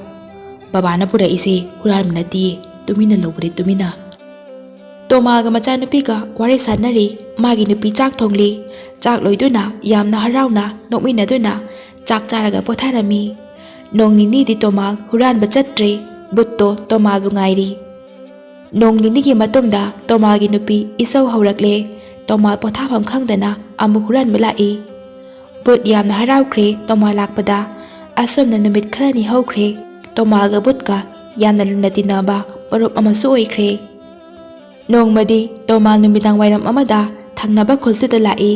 ꯕꯕꯥꯅ ꯄꯨꯔꯛꯏꯁꯦ ꯍꯨꯔꯥꯟꯕ ꯅꯠꯇꯤꯌꯦ, ꯇꯨꯃꯤꯟꯅ ꯂꯧꯕꯅꯦ, ꯇꯨꯃꯤꯟꯅ꯫ ꯇꯣꯃꯥꯒ ꯃꯆꯥꯅꯨꯄꯤꯒ ꯋꯥꯔꯤ ꯁꯥꯟꯅꯔꯤ꯫ ꯃꯥꯒꯤ ꯅꯨꯄꯤ ꯆꯥꯛ ꯊꯣꯡꯂꯤ꯫ ꯆꯥꯛ ꯂꯣꯏꯗꯨꯅ ꯌꯥꯝꯅ ꯍꯔꯥꯎꯅ ꯅꯣꯛꯃꯤꯟꯅꯗꯨꯅ ꯆꯥꯛ ꯆꯥꯔꯒ ꯄꯣꯊꯥꯔꯝꯃꯤ꯫ ꯅꯣꯡ ꯅꯤꯅꯤꯗꯤ ꯇꯣꯃꯥꯜ ꯍꯨꯔꯥꯟꯕ ꯆꯠꯇ꯭ꯔꯦ꯫ ꯕꯨꯠꯇꯣ ꯇꯣꯃꯥꯜꯕꯨ ꯉꯥꯏꯔꯤ꯫ ꯅꯣꯡ ꯅꯤꯅꯤꯒꯤ ꯃꯇꯨꯡꯗ ꯇꯣꯃꯥꯜꯒꯤ ꯅꯨꯄꯤ ꯏꯁꯧ ꯍꯧꯔꯛꯂꯦ꯫ ꯇꯣꯃꯥꯜ ꯄꯣꯊꯥꯐꯝ ꯈꯪꯗꯅ ꯑꯃꯨꯛ ꯍꯨꯔꯥꯟꯕ ꯂꯥꯛꯏ꯫ ꯕꯨꯠ ꯌꯥꯝꯅ ꯍꯔꯥꯎꯈ꯭ꯔꯦ ꯇꯣꯃꯥꯜ ꯂꯥꯛꯄꯗ꯫ ꯑꯁꯨꯝꯅ ꯅꯨꯃꯤꯠ ꯈꯔꯅꯤ ꯍꯧꯈ꯭ꯔꯦ꯫ ꯇꯣꯃꯥꯜꯒ ꯕꯨꯠꯀ ꯌꯥꯝꯅ ꯂꯨꯅ ꯇꯤꯟꯅꯕ ꯃꯔꯨꯞ ꯑꯃꯁꯨ ꯑꯣꯏꯈ꯭ꯔꯦ꯫ ꯅꯣꯡꯃꯗꯤ ꯇꯣꯃꯥꯜ ꯅꯨꯃꯤꯗꯥꯡ ꯋꯥꯏꯔꯝ ꯑꯃꯗ ꯊꯪꯅꯕ ꯈꯨꯜꯗꯨꯗ ꯂꯥꯛꯏ꯫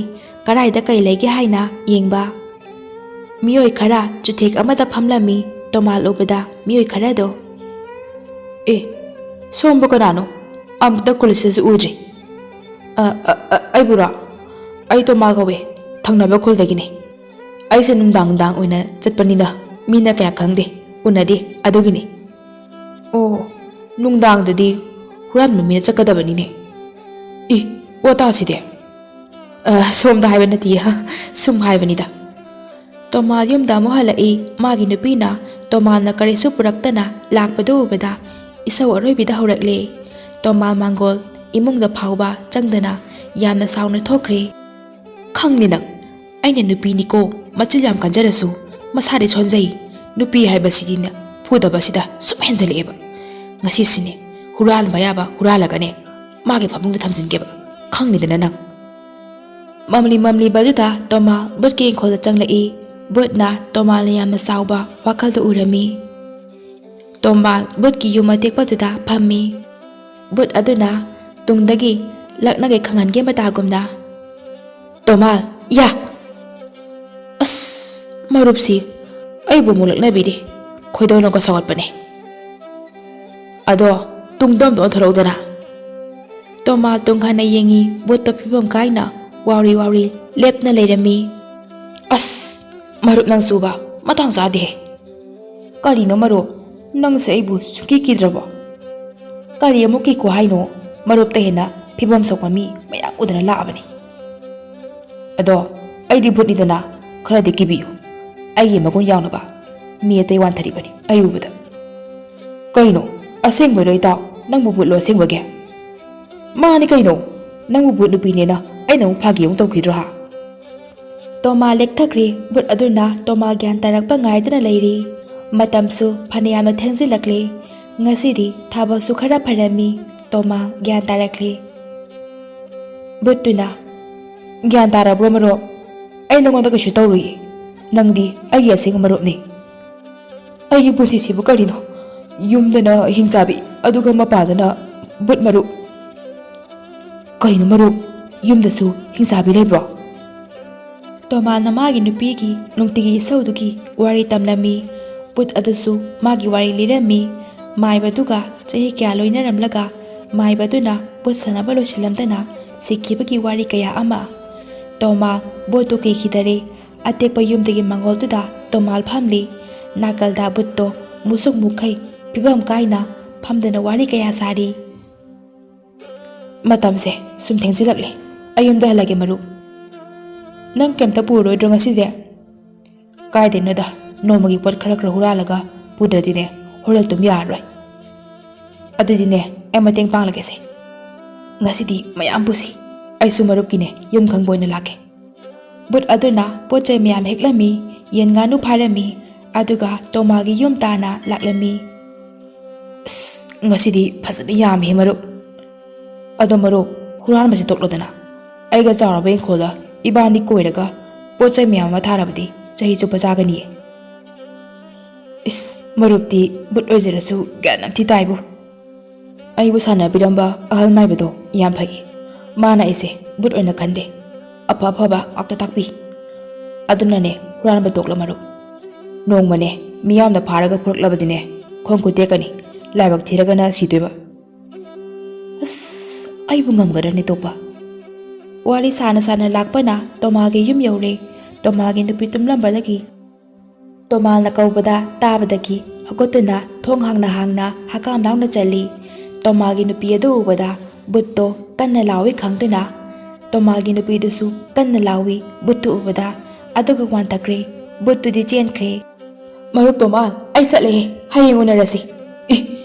ꯀꯔꯥꯏꯗ ꯀꯔꯤ ꯂꯩꯒꯦ ꯍꯥꯏꯅ ꯌꯦꯡꯕ꯫ ꯃꯤꯑꯣꯏ ꯈꯔ ꯆꯨꯊꯦꯛ ꯑꯃꯗ ꯐꯝꯂꯝꯃꯤ꯫ ꯇꯣꯃꯥꯜ ꯎꯕꯗ ꯃꯤꯑꯣꯏ ꯈꯔꯗꯣ, "ꯑꯦ, ꯁꯣꯝꯕꯨ ꯀꯅꯥꯅꯣ? ꯑꯝꯇ ꯈꯨꯜꯁꯤꯁꯨ ꯎꯗ꯭ꯔꯤ꯫" "ꯑ, ꯑ, ꯑ, ꯑꯩꯕꯨꯔꯣ? ꯑꯩ ꯇꯣꯃꯥꯜ ꯀꯧꯋꯦ, ꯊꯪꯅꯕ ꯈꯨꯜꯗꯒꯤꯅꯦ꯫ ꯑꯩꯁꯦ ꯅꯨꯡꯗꯥꯡ ꯅꯨꯡꯗꯥꯡ ꯑꯣꯏꯅ ꯆꯠꯄꯅꯤꯅ ꯃꯤꯅ ꯀꯌꯥ ꯈꯪꯗꯦ, ꯎꯅꯗꯦ, ꯑꯗꯨꯒꯤꯅꯦ꯫" "ꯑꯣ, ꯅꯨꯡꯗꯥꯡꯗꯗꯤ ꯍꯨꯔꯥꯟꯕ ꯃꯤꯅ ꯆꯠꯀꯗꯕꯅꯤꯅꯦ꯫ ꯏ, ꯋꯥꯇꯥꯁꯤꯗꯤ꯫" "ꯑ, ꯁꯣꯝꯗ ꯍꯥꯏꯕ ꯅꯠꯇꯤꯌꯦ, ꯁꯨꯝ ꯍꯥꯏꯕꯅꯤꯗ꯫" ꯇꯣꯃꯥꯜ ꯌꯨꯝꯗ ꯑꯃꯨꯛ ꯍꯜꯂꯛꯏ꯫ ꯃꯥꯒꯤ ꯅꯨꯄꯤꯅ ꯇꯣꯃꯥꯜꯅ ꯀꯔꯤꯁꯨ ꯄꯨꯔꯛꯇꯅ ꯂꯥꯛꯄꯗꯨ ꯎꯕꯗ ꯏꯁꯧ ꯑꯔꯣꯏꯕꯤꯗ ꯍꯧꯔꯛꯂꯦ꯫ ꯇꯣꯃꯥꯜ ꯃꯥꯡꯒꯣꯜ ꯏꯃꯨꯡꯗ ꯐꯥꯎꯕ ꯆꯪꯗꯅ ꯌꯥꯝꯅ ꯁꯥꯎꯅ ꯊꯣꯛꯈ꯭ꯔꯦ꯫ "ꯈꯪꯅꯤ ꯅꯪ, ꯑꯩꯅ ꯅꯨꯄꯤꯅꯤꯀꯣ, ꯃꯆꯤꯟ ꯌꯥꯝ ꯀꯟꯖꯔꯁꯨ ꯃꯁꯥꯗꯤ ꯁꯣꯟꯖꯩ꯫ ꯅꯨꯄꯤ ꯍꯥꯏꯕꯁꯤꯗꯤꯅꯦ, ꯐꯨꯗꯕꯁꯤꯗ ꯁꯨꯝ ꯍꯦꯟꯖꯜꯂꯛꯑꯦꯕ꯫ ꯉꯁꯤꯁꯨꯅꯦ, ꯍꯨꯔꯥꯟꯕ ꯌꯥꯕ ꯍꯨꯔꯥꯜꯂꯒꯅꯦ, ꯃꯥꯒꯤ ꯐꯃꯨꯡꯗ ꯊꯝꯖꯤꯟꯒꯦꯕ, ꯈꯪꯅꯤꯗꯅ ꯅꯪ"꯫ ꯃꯝꯂꯤ ꯃꯝꯂꯤꯕꯗꯨꯗ ꯇꯣꯃꯥꯜ ꯕꯨꯠꯀꯤ ꯏꯪꯈꯣꯜꯗ ꯆꯪꯂꯛꯏ꯫ ꯕꯨꯠꯅ ꯇꯣꯃꯥꯜꯅ ꯌꯥꯝꯅ ꯆꯥꯎꯕ ꯋꯥꯈꯜꯗ ꯎꯔꯝꯃꯤ꯫ ꯇꯣꯃꯥꯜ ꯕꯨꯠꯀꯤ ꯌꯨꯝ ꯑꯇꯦꯛꯄꯗꯨꯗ ꯐꯝꯃꯤ꯫ ꯕꯨꯠ ꯑꯗꯨꯅ ꯇꯨꯡꯗꯒꯤ ꯂꯛꯅꯒꯦ ꯈꯪꯍꯟꯒꯦ ꯃꯇꯥꯒꯨꯝꯅ, "ꯇꯣꯃꯥꯜ, ꯌꯥ! ꯑꯁ, ꯃꯔꯨꯞꯁꯤ ꯑꯩꯕꯨ ꯑꯃꯨꯛ ꯂꯛꯅꯕꯤꯔꯤ꯫ ꯈꯣꯏꯗꯧꯅꯒ ꯁꯥꯎꯒꯠꯄꯅꯦ꯫ ꯑꯗꯣ ꯇꯨꯡꯗ ꯑꯝꯇ ꯑꯣꯟꯊꯣꯔꯛꯎꯗꯅ"꯫ ꯇꯣꯃꯥꯜ ꯇꯨꯡ ꯍꯟꯅ ꯌꯦꯡꯉꯤ꯫ ꯕꯨꯠꯇꯣ ꯐꯤꯕꯝ ꯀꯥꯏꯅ ꯋꯥꯎꯔꯤ ꯋꯥꯎꯔꯤ ꯂꯦꯞꯅ ꯂꯩꯔꯝꯃꯤ꯫ "ꯑꯁ, ꯃꯔꯨꯞ ꯅꯪꯁꯨꯕ, ꯃꯇꯥꯡ ꯆꯥꯗꯦꯍꯦ꯫ ꯀꯔꯤꯅꯣ ꯃꯔꯨꯞ, ꯅꯪꯁꯦ ꯑꯩꯕꯨ ꯁꯨꯡꯀꯤ ꯀꯤꯗ꯭ꯔꯕꯣ? ꯀꯔꯤ ꯑꯃꯨꯛ ꯀꯤꯀꯣ ꯍꯥꯏꯅꯣ? ꯃꯔꯨꯞꯇ ꯍꯦꯟꯅ ꯐꯤꯕꯝ ꯁꯣꯛꯄ ꯃꯤ ꯃꯌꯥꯝ ꯎꯗꯅ ꯂꯥꯛꯑꯕꯅꯤ꯫ ꯑꯗꯣ ꯑꯩꯗꯤ ꯕꯨꯠꯅꯤꯗꯅ, ꯈꯔꯗꯤ ꯀꯤꯕꯤꯌꯨ꯫ ꯑꯩꯒꯤ ꯃꯒꯨꯟ ꯌꯥꯎꯅꯕ ꯃꯤ ꯑꯇꯩ ꯋꯥꯟꯊꯔꯤꯕꯅꯤ ꯑꯩ ꯎꯕꯗ"꯫ "ꯀꯩꯅꯣ? ꯑꯁꯦꯡꯕꯩꯔꯣ ꯏꯇꯥꯎ? ꯅꯪꯕꯨ ꯕꯨꯠꯂꯣ ꯑꯁꯦꯡꯕꯒꯤ?" "ꯃꯥꯅꯤ ꯀꯩꯅꯣ, ꯅꯪꯕꯨ ꯕꯨꯠ ꯅꯨꯄꯤꯅꯦꯅ ꯑꯩꯅ ꯑꯃꯨꯛ ꯐꯥꯒꯤ ꯑꯃꯨꯛ ꯇꯧꯈꯤꯗ꯭ꯔꯣ ꯍꯥ?" ꯇꯣꯃꯥ ꯂꯦꯛꯊꯈ꯭ꯔꯦ꯫ ꯕꯨꯠ ꯑꯗꯨꯅ ꯇꯣꯃꯥ ꯒ꯭ꯌꯥꯟ ꯇꯥꯔꯛꯄ ꯉꯥꯏꯗꯨꯅ ꯂꯩꯔꯤ꯫ ꯃꯇꯝꯁꯨ ꯐꯅꯌꯥꯝꯅ ꯊꯦꯡꯖꯤꯜꯂꯛꯂꯦ꯫ ꯉꯁꯤꯗꯤ ꯊꯥꯕꯜꯁꯨ ꯈꯔ ꯐꯔꯝꯃꯤ꯫ ꯇꯣꯃꯥ ꯒ꯭ꯌꯥꯟ ꯇꯥꯔꯛꯂꯦ꯫ ꯕꯨꯠꯇꯨꯅ, "ꯒ꯭ꯌꯥꯟ ꯇꯥꯔꯕ꯭ꯔꯣ ꯃꯔꯨꯞ? ꯑꯩ ꯅꯉꯣꯟꯗ ꯀꯩꯁꯨ ꯇꯧꯔꯨꯏ꯫ ꯅꯪꯗꯤ ꯑꯩꯒꯤ ꯑꯁꯦꯡꯕ ꯃꯔꯨꯞꯅꯤ꯫ ꯑꯩꯒꯤ ꯄꯨꯟꯁꯤꯁꯤꯕꯨ ꯀꯔꯤꯅꯣ? ꯌꯨꯝꯗꯅ ꯍꯤꯡꯆꯥꯕꯤ, ꯑꯗꯨꯒ ꯃꯄꯥꯟꯗꯅ ꯕꯨꯠ ꯃꯔꯨꯞ꯫ ꯀꯩꯅꯣ ꯃꯔꯨꯞ, ꯌꯨꯝꯗꯁꯨ ꯍꯤꯡꯆꯥꯕꯤ ꯂꯩꯕ꯭ꯔꯣ?" ꯇꯣꯃꯥꯅ ꯃꯥꯒꯤ ꯅꯨꯄꯤꯒꯤ ꯅꯨꯡꯇꯤꯒꯤ ꯏꯁꯧꯗꯨꯒꯤ ꯋꯥꯔꯤ ꯇꯝꯂꯝꯃꯤ꯫ ꯕꯨꯠ ꯑꯗꯨꯁꯨ ꯃꯥꯒꯤ ꯋꯥꯔꯤ ꯂꯤꯔꯝꯃꯤ꯫ ꯃꯥꯏꯕꯗꯨꯒ ꯆꯍꯤ ꯀꯌꯥ ꯂꯣꯏꯅꯔꯝꯂꯒ ꯃꯥꯏꯕꯗꯨꯅ ꯕꯨꯠ ꯁꯥꯟꯅꯕ ꯂꯣꯏꯁꯤꯜꯂꯝꯗꯅ ꯁꯤꯈꯤꯕꯒꯤ ꯋꯥꯔꯤ ꯀꯌꯥ ꯑꯃ꯫ ꯇꯣꯃꯥ ꯕꯨꯠꯇꯨ ꯀꯤꯈꯤꯗꯔꯦ꯫ ꯑꯇꯦꯛꯄ ꯌꯨꯝꯗꯨꯒꯤ ꯃꯥꯡꯒꯣꯜꯗꯨꯗ ꯇꯣꯃꯥꯜ ꯐꯝꯂꯤ꯫ ꯅꯥꯀꯜꯗ ꯕꯨꯠꯇꯣ ꯃꯨꯁꯨꯛ ꯃꯨꯈꯩ ꯐꯤꯕꯝ ꯀꯥꯏꯅ ꯐꯝꯗꯨꯅ ꯋꯥꯔꯤ ꯀꯌꯥ ꯁꯥꯔꯤ꯫ "ꯃꯇꯝꯁꯦ ꯁꯨꯝ ꯊꯦꯡꯖꯤꯜꯂꯛꯂꯦ꯫ ꯑꯩ ꯌꯨꯝꯗ ꯍꯜꯂꯒꯦ ꯃꯔꯨꯞ꯫ ꯅꯪ ꯀꯩꯝꯇ ꯄꯨꯔꯔꯣꯏꯗ꯭ꯔꯣ ꯉꯁꯤꯗꯤ?" "ꯀꯥꯏꯗꯩꯅꯣꯗ, ꯅꯣꯡꯃꯒꯤ ꯄꯣꯠ ꯈꯔ ꯈꯔ ꯍꯨꯔꯥꯜꯂꯒ ꯄꯨꯗ꯭ꯔꯗꯤꯅꯦ, ꯍꯣꯔꯦꯟ ꯇꯨꯝ ꯌꯥꯔꯔꯣꯏ꯫ ꯑꯗꯨꯗꯤꯅꯦ, ꯑꯩ ꯃꯇꯦꯡ ꯄꯥꯡꯂꯒꯦꯁꯦ꯫ ꯉꯁꯤꯗꯤ ꯃꯌꯥꯝ ꯄꯨꯁꯤ꯫ ꯑꯩꯁꯨ ꯃꯔꯨꯞꯀꯤꯅꯦ, ꯌꯨꯝ ꯈꯪꯕ ꯑꯣꯏꯅ ꯂꯥꯛꯀꯦ"꯫ ꯕꯨꯠ ꯑꯗꯨꯅ ꯄꯣꯠ ꯆꯩ ꯃꯌꯥꯝ ꯍꯦꯛꯂꯝꯃꯤ, ꯌꯦꯟ ꯉꯥꯅꯨ ꯐꯥꯔꯝꯃꯤ, ꯑꯗꯨꯒ ꯇꯣꯃꯥꯒꯤ ꯌꯨꯝ ꯇꯥꯟꯅ ꯂꯥꯛꯂꯝꯃꯤ꯫ "ꯑꯁ, ꯉꯁꯤꯗꯤ ꯐꯖꯅ ꯌꯥꯝꯃꯤꯍꯦ ꯃꯔꯨꯞ꯫ ꯑꯗꯣ ꯃꯔꯨꯞ, ꯍꯨꯔꯥꯟꯕꯁꯦ ꯇꯣꯛꯂꯣꯗꯅ꯫ ꯑꯩꯒ ꯆꯥꯎꯔꯕ ꯏꯪꯈꯣꯜꯗ ꯏꯕꯥꯅꯤ ꯀꯣꯏꯔꯒ ꯄꯣꯠ ꯆꯩ ꯃꯌꯥꯝ ꯑꯃ ꯊꯥꯔꯕꯗꯤ ꯆꯍꯤ ꯆꯨꯞꯄ ꯆꯥꯒꯅꯤꯌꯦ꯫" "ꯏꯁ, ꯃꯔꯨꯞꯇꯤ ꯕꯨꯠ ꯑꯣꯏꯖꯔꯁꯨ ꯒ꯭ꯌꯥꯟ ꯌꯥꯝ ꯊꯤ ꯇꯥꯏꯕꯨ꯫ ꯑꯩꯕꯨ ꯁꯥꯟꯅꯕꯤꯔꯝꯕ ꯑꯍꯜ ꯃꯥꯏꯕꯗꯣ ꯌꯥꯝ ꯐꯩ꯫ ꯃꯥꯅ ꯑꯩꯁꯦ ꯕꯨꯠ ꯑꯣꯏꯅ ꯈꯟꯗꯦ, ꯑꯐ ꯑꯐꯕ ꯉꯥꯛꯇ ꯇꯥꯛꯄꯤ꯫ ꯑꯗꯨꯅꯅꯦ ꯍꯨꯔꯥꯟꯕ ꯇꯣꯛꯂ ꯃꯔꯨꯞ꯫ ꯅꯣꯡꯃꯅꯦ ꯃꯤꯌꯥꯝꯅ ꯐꯥꯔꯒ ꯐꯨꯔꯛꯂꯕꯗꯤꯅꯦ ꯈꯣꯡ ꯈꯨꯠ ꯇꯦꯛꯀꯅꯤ, ꯂꯥꯏꯕꯛ ꯊꯤꯔꯒꯅ ꯁꯤꯗꯣꯏꯕ꯫" "ꯑꯁ, ꯑꯩꯕꯨ ꯉꯝꯒꯗ꯭ꯔꯅꯦ ꯇꯣꯛꯄ?" ꯋꯥꯔꯤ ꯁꯥꯅ ꯁꯥꯅ ꯂꯥꯛꯄꯅ ꯇꯣꯃꯥꯒꯤ ꯌꯨꯝ ꯌꯧꯔꯦ꯫ ꯇꯣꯃꯥꯒꯤ ꯅꯨꯄꯤ ꯇꯨꯝꯂꯝꯕꯗꯒꯤ ꯇꯣꯃꯥꯅ ꯀꯧꯕꯗ ꯇꯥꯕꯗꯒꯤ ꯍꯧꯒꯠꯇꯨꯅ ꯊꯣꯡ ꯍꯥꯡꯅ ꯍꯥꯡꯅ ꯍꯀꯥꯝ ꯂꯥꯎꯅ ꯆꯜꯂꯤ꯫ ꯇꯣꯃꯥꯒꯤ ꯅꯨꯄꯤ ꯑꯗꯨ ꯎꯕꯗ ꯕꯨꯠꯇꯣ ꯀꯟꯅ ꯂꯥꯎꯏ ꯈꯪꯗꯨꯅ ꯇꯣꯃꯥꯒꯤ ꯅꯨꯄꯤꯗꯨꯁꯨ ꯀꯟꯅ ꯂꯥꯎꯏ꯫ ꯕꯨꯠꯇꯨ ꯎꯕꯗ ꯑꯗꯨꯒ ꯋꯥꯟꯊꯈ꯭ꯔꯦ꯫ ꯕꯨꯠꯇꯨꯗꯤ ꯆꯦꯟꯈ꯭ꯔꯦ꯫ "ꯃꯔꯨꯞ ꯇꯣꯃꯥ, ꯑꯩ ꯆꯠꯂꯦꯍꯦ, ꯍꯌꯦꯡ ꯎꯅꯔꯁꯤ꯫ ꯑꯦ,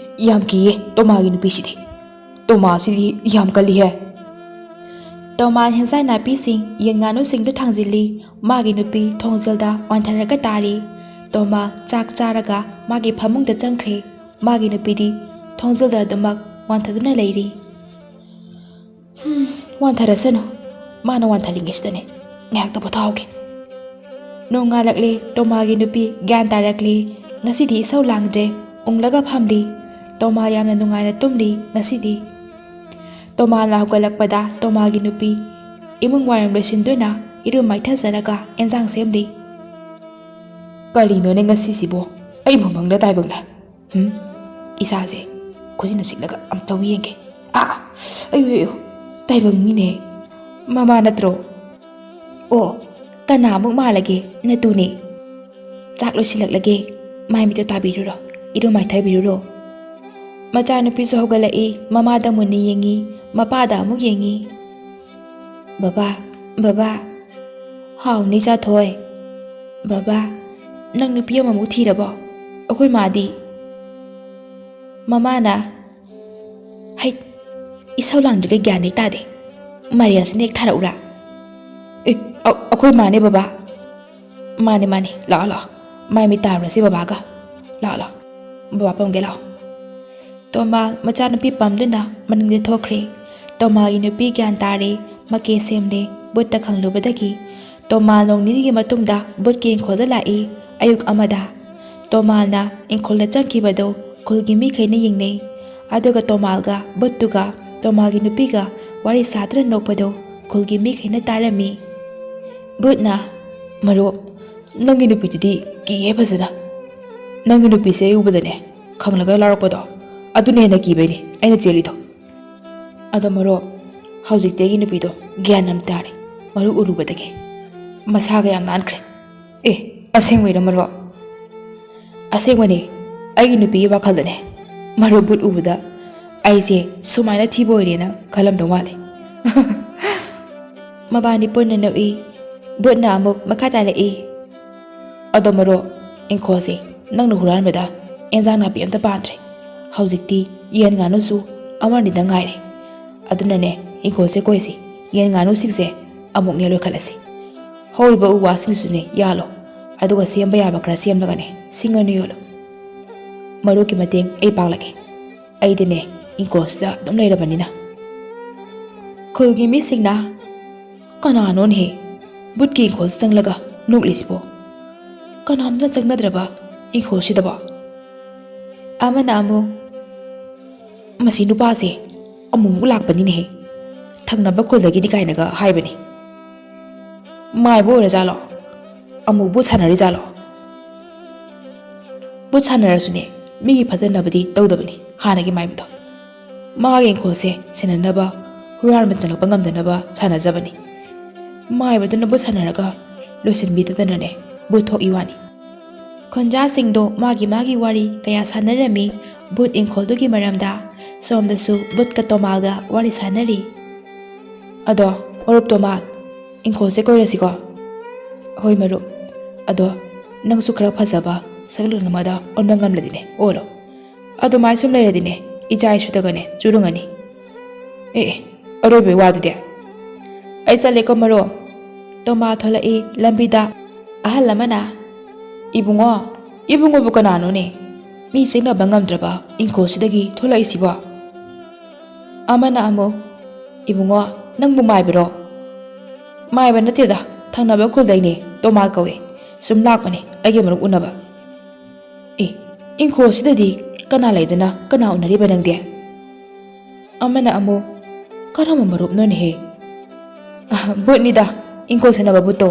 ꯌꯥꯝ ꯀꯤꯌꯦ ꯇꯣꯃꯥꯒꯤ ꯅꯨꯄꯤꯁꯤꯗꯤ꯫ ꯇꯣꯃꯥꯁꯤꯗꯤ ꯌꯥꯝ ꯀꯜꯂꯤꯍꯦ꯫" ꯇꯣꯃꯥ ꯍꯦꯟꯖꯥꯡ ꯅꯥꯄꯤꯁꯤꯡ, ꯌꯦꯟ ꯉꯥꯅꯨꯁꯤꯡꯗꯨ ꯊꯥꯡꯖꯤꯜꯂꯤ꯫ ꯃꯥꯒꯤ ꯅꯨꯄꯤ ꯊꯣꯡꯖꯤꯜꯗ ꯋꯥꯟꯊꯔꯒ ꯇꯥꯔꯤ꯫ ꯇꯣꯃꯥ ꯆꯥꯛ ꯆꯥꯔꯒ ꯃꯥꯒꯤ ꯐꯃꯨꯡꯗ ꯆꯪꯈ꯭ꯔꯦ꯫ ꯃꯥꯒꯤ ꯅꯨꯄꯤꯗꯤ ꯊꯣꯡꯖꯤꯜꯗ ꯑꯗꯨꯃꯛ ꯋꯥꯟꯊꯗꯨꯅ ꯂꯩꯔꯤ꯫ "ꯍꯨꯝ, ꯋꯥꯟꯊꯔꯁꯅꯨ꯫ ꯃꯥꯅ ꯋꯥꯟꯊꯔꯤꯉꯩꯁꯤꯗꯅꯦ ꯉꯥꯏꯍꯥꯛꯇ ꯄꯣꯊꯥꯍꯧꯒꯦ꯫" ꯅꯣꯡꯉꯥꯜꯂꯛꯂꯦ꯫ ꯇꯣꯃꯥꯒꯤ ꯅꯨꯄꯤ ꯒ꯭ꯌꯥꯟ ꯇꯥꯔꯛꯂꯦ꯫ ꯉꯁꯤꯗꯤ ꯏꯁꯧ ꯂꯥꯡꯗ꯭ꯔꯦ꯫ ꯎꯪꯂꯒ ꯐꯝꯂꯤ꯫ ꯇꯣꯃꯥ ꯌꯥꯝꯅ ꯅꯨꯡꯉꯥꯏꯅ ꯇꯨꯝꯂꯤ ꯉꯁꯤꯗꯤ꯫ ꯇꯣꯃꯥꯅ ꯍꯧꯒꯠꯂꯛꯄꯗ ꯇꯣꯃꯥꯒꯤ ꯅꯨꯄꯤ ꯏꯃꯨꯡ ꯋꯥꯏꯔꯝ ꯂꯣꯏꯁꯤꯟꯗꯨꯅ ꯏꯔꯨ ꯃꯥꯏꯊꯖꯔꯒ ꯑꯦꯟꯖꯥꯡ ꯁꯦꯝꯂꯤ꯫ "ꯀꯔꯤꯅꯣꯅꯦ ꯉꯁꯤꯁꯤꯕꯣ? ꯑꯩꯕꯨ ꯃꯪꯂ ꯇꯥꯏꯕꯪꯂ? ꯍꯨꯝ? ꯏꯁꯥꯁꯦ ꯈꯨꯖꯤꯟꯅ ꯁꯤꯛꯂꯒ ꯑꯝꯇꯕꯨ ꯌꯦꯡꯒꯦ꯫ ꯑꯥ! ꯑꯌꯨ, ꯑꯌꯨ! ꯇꯥꯏꯕꯪꯅꯤꯅꯦ꯫ ꯃꯃꯥ ꯅꯠꯇ꯭ꯔꯣ? ꯑꯣ, ꯀꯅꯥꯃꯨꯛ ꯃꯥꯜꯂꯒꯦ? ꯅꯇꯨꯅꯦ꯫ ꯆꯥꯛ ꯂꯣꯏꯁꯤꯜꯂꯛꯂꯒꯦ꯫ ꯃꯥꯏ ꯃꯤꯠꯇꯣ ꯇꯥꯕꯤꯔꯨꯔꯣ꯫ ꯏꯔꯨ ꯃꯥꯏꯊꯕꯤꯔꯨꯔꯣ꯫" ꯃꯆꯥꯅꯨꯄꯤꯁꯨ ꯍꯧꯒꯠꯂꯛꯏ꯫ ꯃꯃꯥꯗ ꯃꯨꯟꯅ ꯌꯦꯡꯉꯤ, ꯃꯄꯥꯗ ꯑꯃꯨꯛ ꯌꯦꯡꯉꯤ꯫ "ꯕꯕꯥ, ꯕꯕꯥ꯫" "ꯍꯥꯎ, ꯅꯤꯁꯥꯊꯣꯏ꯫" "ꯕꯕꯥ, ꯅꯪ ꯅꯨꯄꯤ ꯑꯃꯃꯨꯛ ꯊꯤꯔꯕꯣ?" "ꯑꯩꯈꯣꯏ ꯃꯥꯗꯤ?" ꯃꯃꯥꯅ, "ꯍꯩꯠ, ꯏꯁꯧ ꯂꯥꯡꯗ꯭ꯔꯤꯒꯩ ꯒ꯭ꯌꯥꯟ ꯍꯦꯛ ꯇꯥꯗꯦ꯫ ꯃꯥꯏꯔꯦꯟꯁꯤꯅ ꯍꯦꯛ ꯊꯥꯔꯛꯎꯔꯥ?" "ꯑꯦ, ꯑ-, ꯑꯩꯈꯣꯏ ꯃꯥꯅꯦ ꯕꯕꯥ꯫ ꯃꯥꯅꯦ, ꯃꯥꯅꯦ, ꯂꯥꯛꯑꯣ, ꯂꯥꯛꯑꯣ, ꯃꯥꯏ ꯃꯤꯠ ꯇꯥꯔꯨꯔꯁꯤ ꯕꯕꯥꯒ꯫ ꯂꯥꯛꯑꯣ, ꯂꯥꯛꯑꯣ, ꯕꯕꯥ ꯄꯝꯒꯦ, ꯂꯥꯛꯑꯣ꯫ ꯇꯣꯃꯥꯜ ꯃꯆꯥꯅꯨꯄꯤ ꯄꯝꯗꯨꯅ ꯃꯅꯤꯡꯗ ꯊꯣꯛꯈ꯭ꯔꯦ꯫ ꯇꯣꯃꯥꯜꯒꯤ ꯅꯨꯄꯤ ꯒ꯭ꯌꯥꯟ ꯇꯥꯔꯦ, ꯃꯀꯦ ꯁꯦꯝꯂꯦ꯫ ꯕꯨꯠꯇ ꯈꯪꯂꯨꯕꯗꯒꯤ ꯇꯣꯃꯥꯜ ꯅꯣꯡ ꯅꯤꯅꯤꯒꯤ ꯃꯇꯨꯡꯗ ꯕꯨꯠꯀꯤ ꯏꯪꯈꯣꯜꯗ ꯂꯥꯛꯏ꯫ ꯑꯌꯨꯛ ꯑꯃꯗ ꯇꯣꯃꯥꯜꯅ ꯏꯪꯈꯣꯜꯗ ꯆꯪꯈꯤꯕꯗꯨ ꯈꯨꯜꯒꯤ ꯃꯤꯈꯩꯅ ꯌꯦꯡꯅꯩ꯫ ꯑꯗꯨꯒ ꯇꯣꯃꯥꯜꯒ ꯕꯨꯠꯇꯨꯒ ꯇꯣꯃꯥꯜꯒꯤ ꯅꯨꯄꯤꯒ ꯋꯥꯔꯤ ꯁꯥꯗꯨꯅ ꯅꯣꯛꯄꯗꯨ ꯈꯨꯜꯒꯤ ꯃꯤꯈꯩꯅ ꯇꯥꯔꯝꯃꯤ꯫ ꯕꯨꯠꯅ, "ꯃꯔꯨꯞ, ꯅꯪꯒꯤ ꯅꯨꯄꯤꯗꯨꯗꯤ ꯀꯤꯍꯦ ꯐꯖꯅ꯫ ꯅꯪꯒꯤ ꯅꯨꯄꯤꯁꯦ ꯑꯩ ꯎꯕꯗꯅꯦ, ꯈꯪꯂꯒ ꯂꯥꯎꯔꯛꯄꯗꯣ, ꯑꯗꯨꯅ ꯍꯦꯟꯅ ꯀꯤꯕꯩꯅꯦ ꯑꯩꯅ ꯆꯦꯜꯂꯤꯗꯣ꯫" ꯑꯗꯣ ꯃꯔꯨꯞ, ꯍꯧꯖꯤꯛꯇꯤ ꯑꯩꯒꯤ ꯅꯨꯄꯤꯗꯣ ꯒ꯭ꯌꯥꯟ ꯌꯥꯝ ꯇꯥꯔꯦ, ꯃꯔꯨꯞ ꯎꯔꯨꯕꯗꯒꯤ꯫ ꯃꯁꯥꯒ ꯌꯥꯝ ꯅꯥꯟꯈ꯭ꯔꯦ꯫ ꯑꯦ, ꯑꯁꯦꯡꯕꯩꯔꯣ ꯃꯔꯨꯞ? ꯑꯁꯦꯡꯕꯅꯦ, ꯑꯩꯒꯤ ꯅꯨꯄꯤꯒꯤ ꯋꯥꯈꯜꯗꯅꯦ, ꯃꯔꯨꯞ ꯕꯨꯠ ꯎꯕꯗ ꯑꯩꯁꯦ ꯁꯨꯃꯥꯏꯅ ꯊꯤꯕ ꯑꯣꯏꯔꯦꯅ ꯈꯜꯂꯝꯗꯧ ꯃꯥꯜꯂꯦ꯫ ꯃꯕꯥꯅꯤ ꯄꯨꯟꯅ ꯅꯣꯛꯏ꯫ ꯕꯨꯠꯅ ꯑꯃꯨꯛ ꯃꯈꯥ ꯇꯥꯔꯛꯏ, "ꯑꯗꯣ ꯃꯔꯨꯞ, ꯏꯪꯈꯣꯜꯁꯦ ꯅꯪꯅ ꯍꯨꯔꯥꯟꯕꯗ ꯑꯦꯟꯖꯥꯡ ꯅꯥꯄꯤ ꯑꯝꯇ ꯄꯥꯟꯗ꯭ꯔꯦ꯫ ꯍꯧꯖꯤꯛꯇꯤ ꯌꯦꯟ ꯉꯥꯅꯨꯁꯨ ꯑꯃꯅꯤꯗꯪ ꯉꯥꯏꯔꯦ꯫ ꯑꯗꯨꯅꯅꯦ, ꯏꯪꯈꯣꯜꯁꯦ ꯀꯣꯏꯁꯤ, ꯌꯦꯟ ꯉꯥꯅꯨꯁꯤꯡꯁꯦ ꯑꯃꯨꯛꯅꯦ ꯂꯣꯏꯈꯠꯂꯁꯤ꯫ ꯍꯧꯔꯤꯕ ꯎ ꯋꯥꯁꯤꯡꯗꯨꯁꯨꯅꯦ ꯌꯥꯜꯂꯣ, ꯑꯗꯨꯒ ꯁꯦꯝꯕ ꯌꯥꯕ ꯈꯔ ꯁꯦꯝꯂꯒꯅꯦ ꯁꯤꯡ ꯑꯣꯏꯅ ꯌꯣꯜꯂꯣ꯫ ꯃꯔꯨꯞꯀꯤ ꯃꯇꯦꯡ ꯑꯩ ꯄꯥꯡꯂꯒꯦ꯫ ꯑꯩꯗꯤꯅꯦ, ꯏꯪꯈꯣꯜꯁꯤꯗ ꯑꯗꯨꯝ ꯂꯩꯔꯕꯅꯤꯅ꯫" ꯈꯨꯜꯒꯤ ꯃꯤꯁꯤꯡꯅ, "ꯀꯅꯥꯅꯣꯅꯦꯍꯦ, ꯕꯨꯠꯀꯤ ꯏꯪꯈꯣꯜ ꯆꯪꯂꯒ ꯅꯣꯛꯂꯤꯁꯤꯕꯣ? ꯀꯅꯥꯝꯇ ꯆꯪꯅꯗ꯭ꯔꯕ ꯏꯪꯈꯣꯜꯁꯤꯗꯕꯣ?" ꯑꯃꯅ ꯑꯃꯨꯛ, "ꯃꯁꯤ ꯅꯨꯄꯥꯁꯦ ꯑꯃꯨꯛꯃꯨꯛ ꯂꯥꯛꯄꯅꯤꯅꯦꯍꯦ, ꯊꯪꯅꯕ ꯈꯨꯜꯗꯒꯤꯅꯤ ꯀꯥꯏꯅꯒ ꯍꯥꯏꯕꯅꯤ꯫ ꯃꯥꯏꯕ ꯑꯣꯏꯔꯖꯥꯠꯂꯣ? ꯑꯃꯨꯛ ꯕꯨꯠ ꯁꯥꯟꯅꯔꯤꯖꯥꯠꯂꯣ?" ꯕꯨꯠ ꯁꯥꯟꯅꯔꯁꯨꯅꯦ, ꯃꯤꯒꯤ ꯐꯠꯇꯅꯕꯗꯤ ꯇꯧꯗꯕꯅꯤ ꯍꯥꯟꯅꯒꯤ ꯃꯥꯏꯕꯗꯣ꯫ ꯃꯥꯒꯤ ꯏꯪꯈꯣꯜꯁꯦ ꯁꯦꯟꯅꯅꯕ, ꯍꯨꯔꯥꯟꯕ ꯆꯪꯂꯛꯄ ꯉꯝꯗꯅꯕ ꯁꯥꯟꯅꯖꯕꯅꯤ꯫ ꯃꯥꯏꯕꯗꯨꯅ ꯕꯨꯠ ꯁꯥꯟꯅꯔꯒ ꯂꯣꯏꯁꯤꯟꯕꯤꯗꯗꯅꯅꯦ, ꯕꯨꯠ ꯊꯣꯛꯏ ꯋꯥꯅꯤ꯫ ꯈꯨꯟꯖꯥꯁꯤꯡꯗꯣ ꯃꯥꯒꯤ ꯃꯥꯒꯤ ꯋꯥꯔꯤ ꯀꯌꯥ ꯁꯥꯟꯅꯔꯝꯃꯤ ꯕꯨꯠ ꯏꯪꯈꯣꯜꯗꯨꯒꯤ ꯃꯔꯝꯗ꯫ ꯁꯣꯝꯗꯁꯨ ꯕꯨꯠꯀ ꯇꯣꯃꯥꯜꯒ ꯋꯥꯔꯤ ꯁꯥꯟꯅꯔꯤ꯫ "ꯑꯗꯣ, ꯃꯔꯨꯞ ꯇꯣꯃꯥꯜ, ꯏꯪꯈꯣꯜꯁꯦ ꯀꯣꯏꯔꯁꯤꯀꯣ?" "ꯍꯣꯏ ꯃꯔꯨꯞ, ꯑꯗꯣ ꯅꯪꯁꯨ ꯈꯔ ꯐꯖꯕ ꯁꯛꯂꯛꯅꯕꯗ ꯑꯣꯟꯕ ꯉꯝꯂꯗꯤꯅꯦ ꯑꯣꯜꯂꯣ꯫ ꯑꯗꯨꯃꯥꯏ ꯁꯨꯝ ꯂꯩꯔꯗꯤꯅꯦ, ꯏꯆꯥ ꯏꯁꯨꯗꯒꯅꯦ ꯆꯨꯔꯨꯡꯉꯅꯤ꯫ ꯑꯦ, ꯑꯦ, ꯑꯔꯣꯏꯕꯩ ꯋꯥꯗꯨꯗꯤ꯫ ꯑꯩ ꯆꯠꯂꯦꯀꯣ ꯃꯔꯨꯞ꯫ ꯇꯣꯃꯥ ꯊꯣꯛꯂꯛꯏ ꯂꯝꯕꯤꯗ꯫ ꯑꯍꯜ ꯑꯃꯅ, "ꯏꯕꯨꯡꯉꯣ, ꯏꯕꯨꯡꯉꯣꯕꯨ ꯀꯅꯥꯅꯣꯅꯦ? ꯃꯤ ꯆꯦꯟꯅꯕ ꯉꯝꯗ꯭ꯔꯕ ꯏꯪꯈꯣꯜꯁꯤꯗꯒꯤ ꯊꯣꯛꯂꯛꯏꯁꯤꯕꯣ?" ꯑꯃꯅ ꯑꯃꯨꯛ, "ꯏꯕꯨꯡꯉꯣ, ꯅꯪꯕꯨ ꯃꯥꯏꯕꯔꯣ?" "ꯃꯥꯏꯕ ꯅꯠꯇꯦꯗ, ꯊꯪꯅꯕ ꯈꯨꯜꯗꯩꯅꯦ, ꯇꯣꯃꯥ ꯀꯧꯏ꯫ ꯁꯨꯝ ꯂꯥꯛꯄꯅꯦ ꯑꯩꯒꯤ ꯃꯔꯨꯞ ꯎꯅꯕ꯫" "ꯑꯦ, ꯏꯪꯈꯣꯜꯁꯤꯗꯗꯤ ꯀꯅꯥ ꯂꯩꯗꯅ ꯀꯅꯥ ꯎꯅꯔꯤꯕ ꯅꯪꯗꯤ?" ꯑꯃꯅ ꯑꯃꯨꯛ, "ꯀꯔꯝꯕ ꯃꯔꯨꯞꯅꯣꯅꯦꯍꯦ?" "ꯑ, ꯚꯨꯠꯅꯤꯗ, ꯏꯪꯈꯣꯜ ꯁꯦꯟꯅꯕ ꯚꯨꯠꯇꯣ꯫"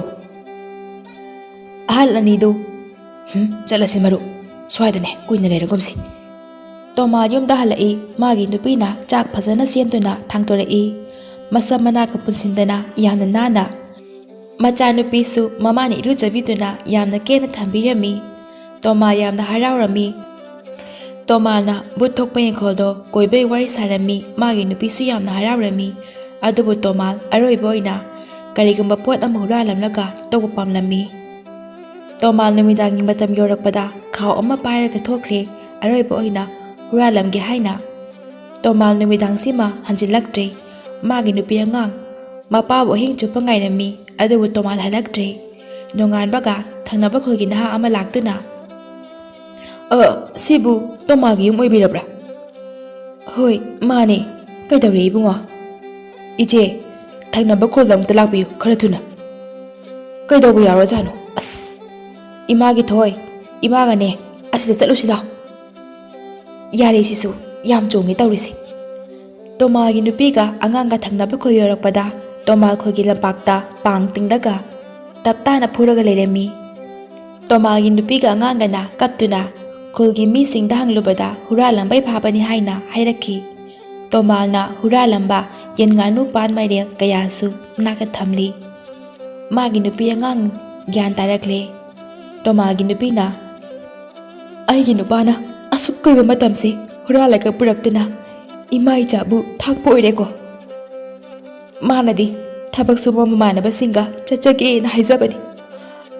ꯑꯍꯜ ꯑꯅꯤꯗꯨ, "ꯍꯨꯝ, ꯆꯠꯂꯁꯤ ꯃꯔꯨꯞ, ꯁ꯭ꯋꯥꯏꯗꯅꯦ ꯀꯨꯏꯅ ꯂꯩꯔꯒꯨꯝꯁꯤ꯫" ꯇꯣꯃꯥ ꯌꯨꯝꯗ ꯍꯜꯂꯛꯏ꯫ ꯃꯥꯒꯤ ꯅꯨꯄꯤꯅ ꯆꯥꯛ ꯐꯖꯅ ꯁꯦꯝꯗꯨꯅ ꯊꯥꯡꯗꯣꯔꯛꯏ꯫ ꯃꯁꯝ ꯃꯅꯥꯒ ꯄꯨꯟꯁꯤꯟꯗꯅ ꯌꯥꯝꯅ ꯅꯥꯟꯅ꯫ ꯃꯆꯥꯅꯨꯄꯤꯁꯨ ꯃꯃꯥꯅ ꯏꯔꯨꯖꯕꯤꯗꯨꯅ ꯌꯥꯝꯅ ꯀꯦꯅ ꯊꯝꯕꯤꯔꯝꯃꯤ꯫ ꯇꯣꯃꯥ ꯌꯥꯝꯅ ꯍꯔꯥꯎꯔꯝꯃꯤ꯫ ꯇꯣꯃꯥꯅ ꯚꯨꯠ ꯊꯣꯛꯄ ꯏꯪꯈꯣꯜꯗꯣ ꯀꯣꯏꯕꯩ ꯋꯥꯔꯤ ꯁꯥꯔꯝꯃꯤ꯫ ꯃꯥꯒꯤ ꯅꯨꯄꯤꯁꯨ ꯌꯥꯝꯅ ꯍꯔꯥꯎꯔꯝꯃꯤ꯫ ꯑꯗꯨꯕꯨ ꯇꯣꯃꯥꯜ ꯑꯔꯣꯏꯕ ꯑꯣꯏꯅ ꯀꯔꯤꯒꯨꯝꯕ ꯄꯣꯠ ꯑꯃ ꯍꯨꯔꯥꯜꯂꯝꯂꯒ ꯇꯧꯕ ꯄꯥꯝꯂꯝꯃꯤ꯫ ꯇꯣꯃꯥꯜ ꯅꯨꯃꯤꯗꯥꯡꯒꯤ ꯃꯇꯝ ꯌꯧꯔꯛꯄꯗ ꯈꯥꯎ ꯑꯃ ꯄꯥꯏꯔꯒ ꯊꯣꯛꯈ꯭ꯔꯦ, ꯑꯔꯣꯏꯕ ꯑꯣꯏꯅ ꯍꯨꯔꯥꯜꯂꯝꯒꯦ ꯍꯥꯏꯅ꯫ ꯇꯣꯃꯥꯜ ꯅꯨꯃꯤꯗꯥꯡꯁꯤꯃ ꯍꯟꯖꯤꯜꯂꯛꯇ꯭ꯔꯦ꯫ ꯃꯥꯒꯤ ꯅꯨꯄꯤ ꯑꯉꯥꯡ ꯃꯄꯥꯕꯨ ꯑꯍꯤꯡ ꯆꯨꯞꯄ ꯉꯥꯏꯔꯝꯃꯤ, ꯑꯗꯨꯕꯨ ꯇꯣꯃꯥꯜ ꯍꯜꯂꯛꯇ꯭ꯔꯦ꯫ ꯅꯣꯡꯉꯥꯟꯕꯒ ꯊꯪꯅꯕ ꯈꯨꯜꯒꯤ ꯅꯍꯥ ꯑꯃ ꯂꯥꯛꯇꯨꯅ, "ꯑ, ꯁꯤꯕꯨ ꯇꯣꯃꯥꯜꯒꯤ ꯌꯨꯝ ꯑꯣꯏꯕꯤꯔꯕ꯭ꯔꯥ?" "ꯍꯣꯏ, ꯃꯥꯅꯦ꯫ ꯀꯩꯗꯧꯔꯦ ꯏꯕꯨꯡꯉꯣ?" "ꯏꯆꯦ, ꯊꯪꯅꯕ ꯈꯨꯜꯗ ꯑꯃꯨꯛꯇ ꯂꯥꯛꯄꯤꯌꯨ, ꯈꯔ ꯊꯨꯅ꯫" "ꯀꯩꯗꯧꯕ ꯌꯥꯎꯔꯖꯥꯠꯅꯣ? ꯑꯁ, ꯏꯃꯥꯒꯤ ꯊꯣꯏ, ꯏꯃꯥꯒꯅꯦ, ꯑꯁꯤꯗ ꯆꯠꯂꯨꯁꯤ ꯂꯥꯎ꯫" ꯌꯥꯔꯦ ꯁꯤꯁꯨ, ꯌꯥꯝ ꯆꯣꯡꯉꯦ ꯇꯧꯔꯤꯁꯦ꯫ ꯇꯣꯃꯥꯜꯒꯤ ꯅꯨꯄꯤꯒ ꯑꯉꯥꯡꯒ ꯊꯪꯅꯕ ꯈꯨꯜ ꯌꯧꯔꯛꯄꯗ ꯇꯣꯃꯥꯜ ꯈꯨꯜꯒꯤ ꯂꯝꯄꯥꯛꯇ ꯄꯥꯡ ꯇꯤꯡꯂꯒ ꯇꯞ ꯇꯥꯅ ꯐꯨꯔꯒ ꯂꯩꯔꯝꯃꯤ꯫ ꯇꯣꯃꯥꯜꯒꯤ ꯅꯨꯄꯤꯒ ꯑꯉꯥꯡꯒꯅ ꯀꯞꯇꯨꯅ ꯈꯨꯜꯒꯤ ꯃꯤꯁꯤꯡꯗ ꯍꯪꯂꯨꯕꯗ ꯍꯨꯔꯥꯜꯂꯝꯕꯩ ꯐꯥꯕꯅꯤ ꯍꯥꯏꯅ ꯍꯥꯏꯔꯛꯈꯤ꯫ ꯇꯣꯃꯥꯜꯅ ꯍꯨꯔꯥꯜꯂꯝꯕ ꯌꯦꯟ, ꯉꯥꯅꯨ, ꯄꯥꯟ, ꯃꯥꯏꯔꯦꯜ ꯀꯌꯥꯁꯨ ꯃꯅꯥꯛꯇ ꯊꯝꯂꯤ꯫ ꯃꯥꯒꯤ ꯅꯨꯄꯤ ꯑꯉꯥꯡ ꯒ꯭ꯌꯥꯟ ꯇꯥꯔꯛꯂꯦ꯫ ꯇꯣꯃꯥꯜꯒꯤ ꯅꯨꯄꯤꯅ, "ꯑꯩꯒꯤ ꯅꯨꯄꯥꯅ ꯑꯁꯨꯛ ꯀꯨꯏꯕ ꯃꯇꯝꯁꯦ ꯍꯨꯔꯥꯜꯂꯒ ꯄꯨꯔꯛꯇꯨꯅ ꯏꯃꯥ ꯏꯆꯥꯕꯨ ꯊꯥꯛꯄ ꯑꯣꯏꯔꯦꯀꯣ꯫ ꯃꯥꯅꯗꯤ ꯊꯕꯛ ꯁꯨꯕ ꯃꯃꯥꯟꯅꯕꯁꯤꯡꯒ ꯆꯠꯆꯒꯦꯅ ꯍꯥꯏꯖꯕꯅꯤ꯫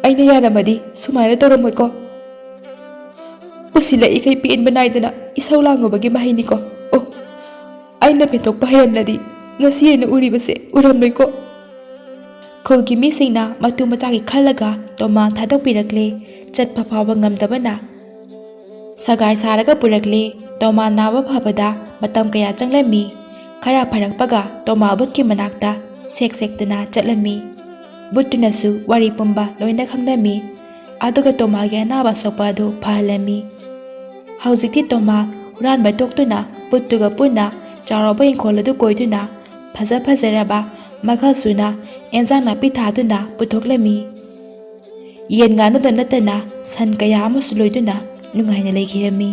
ꯑꯩꯅ ꯌꯥꯔꯝꯃꯗꯤ ꯁꯨꯃꯥꯏꯅ ꯇꯧꯔꯝꯃꯣꯏꯀꯣ꯫ ꯄꯨꯁꯤꯜꯂꯛꯏꯈꯩ ꯄꯦꯟꯕ ꯅꯥꯏꯗꯅ ꯏꯁꯧ ꯂꯥꯡꯉꯨꯕꯒꯤ ꯃꯍꯩꯅꯤꯀꯣ꯫ ꯑꯣ, ꯑꯩꯅ ꯄꯦꯟꯊꯣꯛꯄ ꯍꯩꯔꯝꯂꯗꯤ ꯉꯁꯤ ꯑꯩꯅ ꯎꯔꯤꯕꯁꯦ ꯎꯔꯝꯂꯣꯏꯀꯣ꯫" ꯈꯨꯜꯒꯤ ꯃꯤꯁꯤꯡꯅ ꯃꯇꯨ ꯃꯆꯥꯒꯤ ꯈꯜꯂꯒ ꯇꯣꯃꯥ ꯊꯥꯗꯣꯛꯄꯤꯔꯛꯂꯦ꯫ ꯆꯠꯄ ꯐꯥꯎꯕ ꯉꯝꯗꯕꯅ ꯁꯒꯥꯏ ꯁꯥꯔꯒ ꯄꯨꯔꯛꯂꯦ꯫ ꯇꯣꯃꯥ ꯅꯥꯕ ꯐꯕꯗ ꯃꯇꯝ ꯀꯌꯥ ꯆꯪꯂꯝꯃꯤ꯫ ꯈꯔ ꯐꯔꯛꯄꯒ ꯇꯣꯃꯥ ꯕꯨꯠꯀꯤ ꯃꯅꯥꯛꯇ ꯁꯦꯛ ꯁꯦꯛꯇꯅ ꯆꯠꯂꯝꯃꯤ꯫ ꯕꯨꯠꯇꯨꯅꯁꯨ ꯋꯥꯔꯤ ꯄꯨꯝꯕ ꯂꯣꯏꯅ ꯈꯪꯂꯝꯃꯤ꯫ ꯑꯗꯨꯒ ꯇꯣꯃꯥꯒꯤ ꯑꯅꯥꯕ ꯁꯣꯛꯄ ꯑꯗꯨ ꯐꯍꯜꯂꯝꯃꯤ꯫ ꯍꯧꯖꯤꯛꯇꯤ ꯇꯣꯃꯥ ꯍꯨꯔꯥꯟꯕ ꯇꯣꯛꯇꯨꯅ ꯕꯨꯠꯇꯨꯒ ꯄꯨꯟꯅ ꯆꯥꯎꯔꯕ ꯏꯪꯈꯣꯜ ꯑꯗꯨ ꯀꯣꯏꯗꯨꯅ ꯐꯖ ꯐꯖꯔꯕ ꯃꯈꯜ ꯁꯨꯅ ꯑꯦꯟꯖꯥꯡ ꯅꯥꯄꯤ ꯊꯥꯗꯨꯅ ꯄꯨꯊꯣꯛꯂꯝꯃꯤ꯫ ꯌꯦꯟ ꯉꯥꯅꯨꯗ ꯅꯠꯇꯅ ꯁꯟ ꯀꯌꯥ ꯑꯃꯁꯨ ꯂꯣꯏꯗꯨꯅ ꯅꯨꯡꯉꯥꯏꯅ ꯂꯩꯈꯤꯔꯝꯃꯤ꯫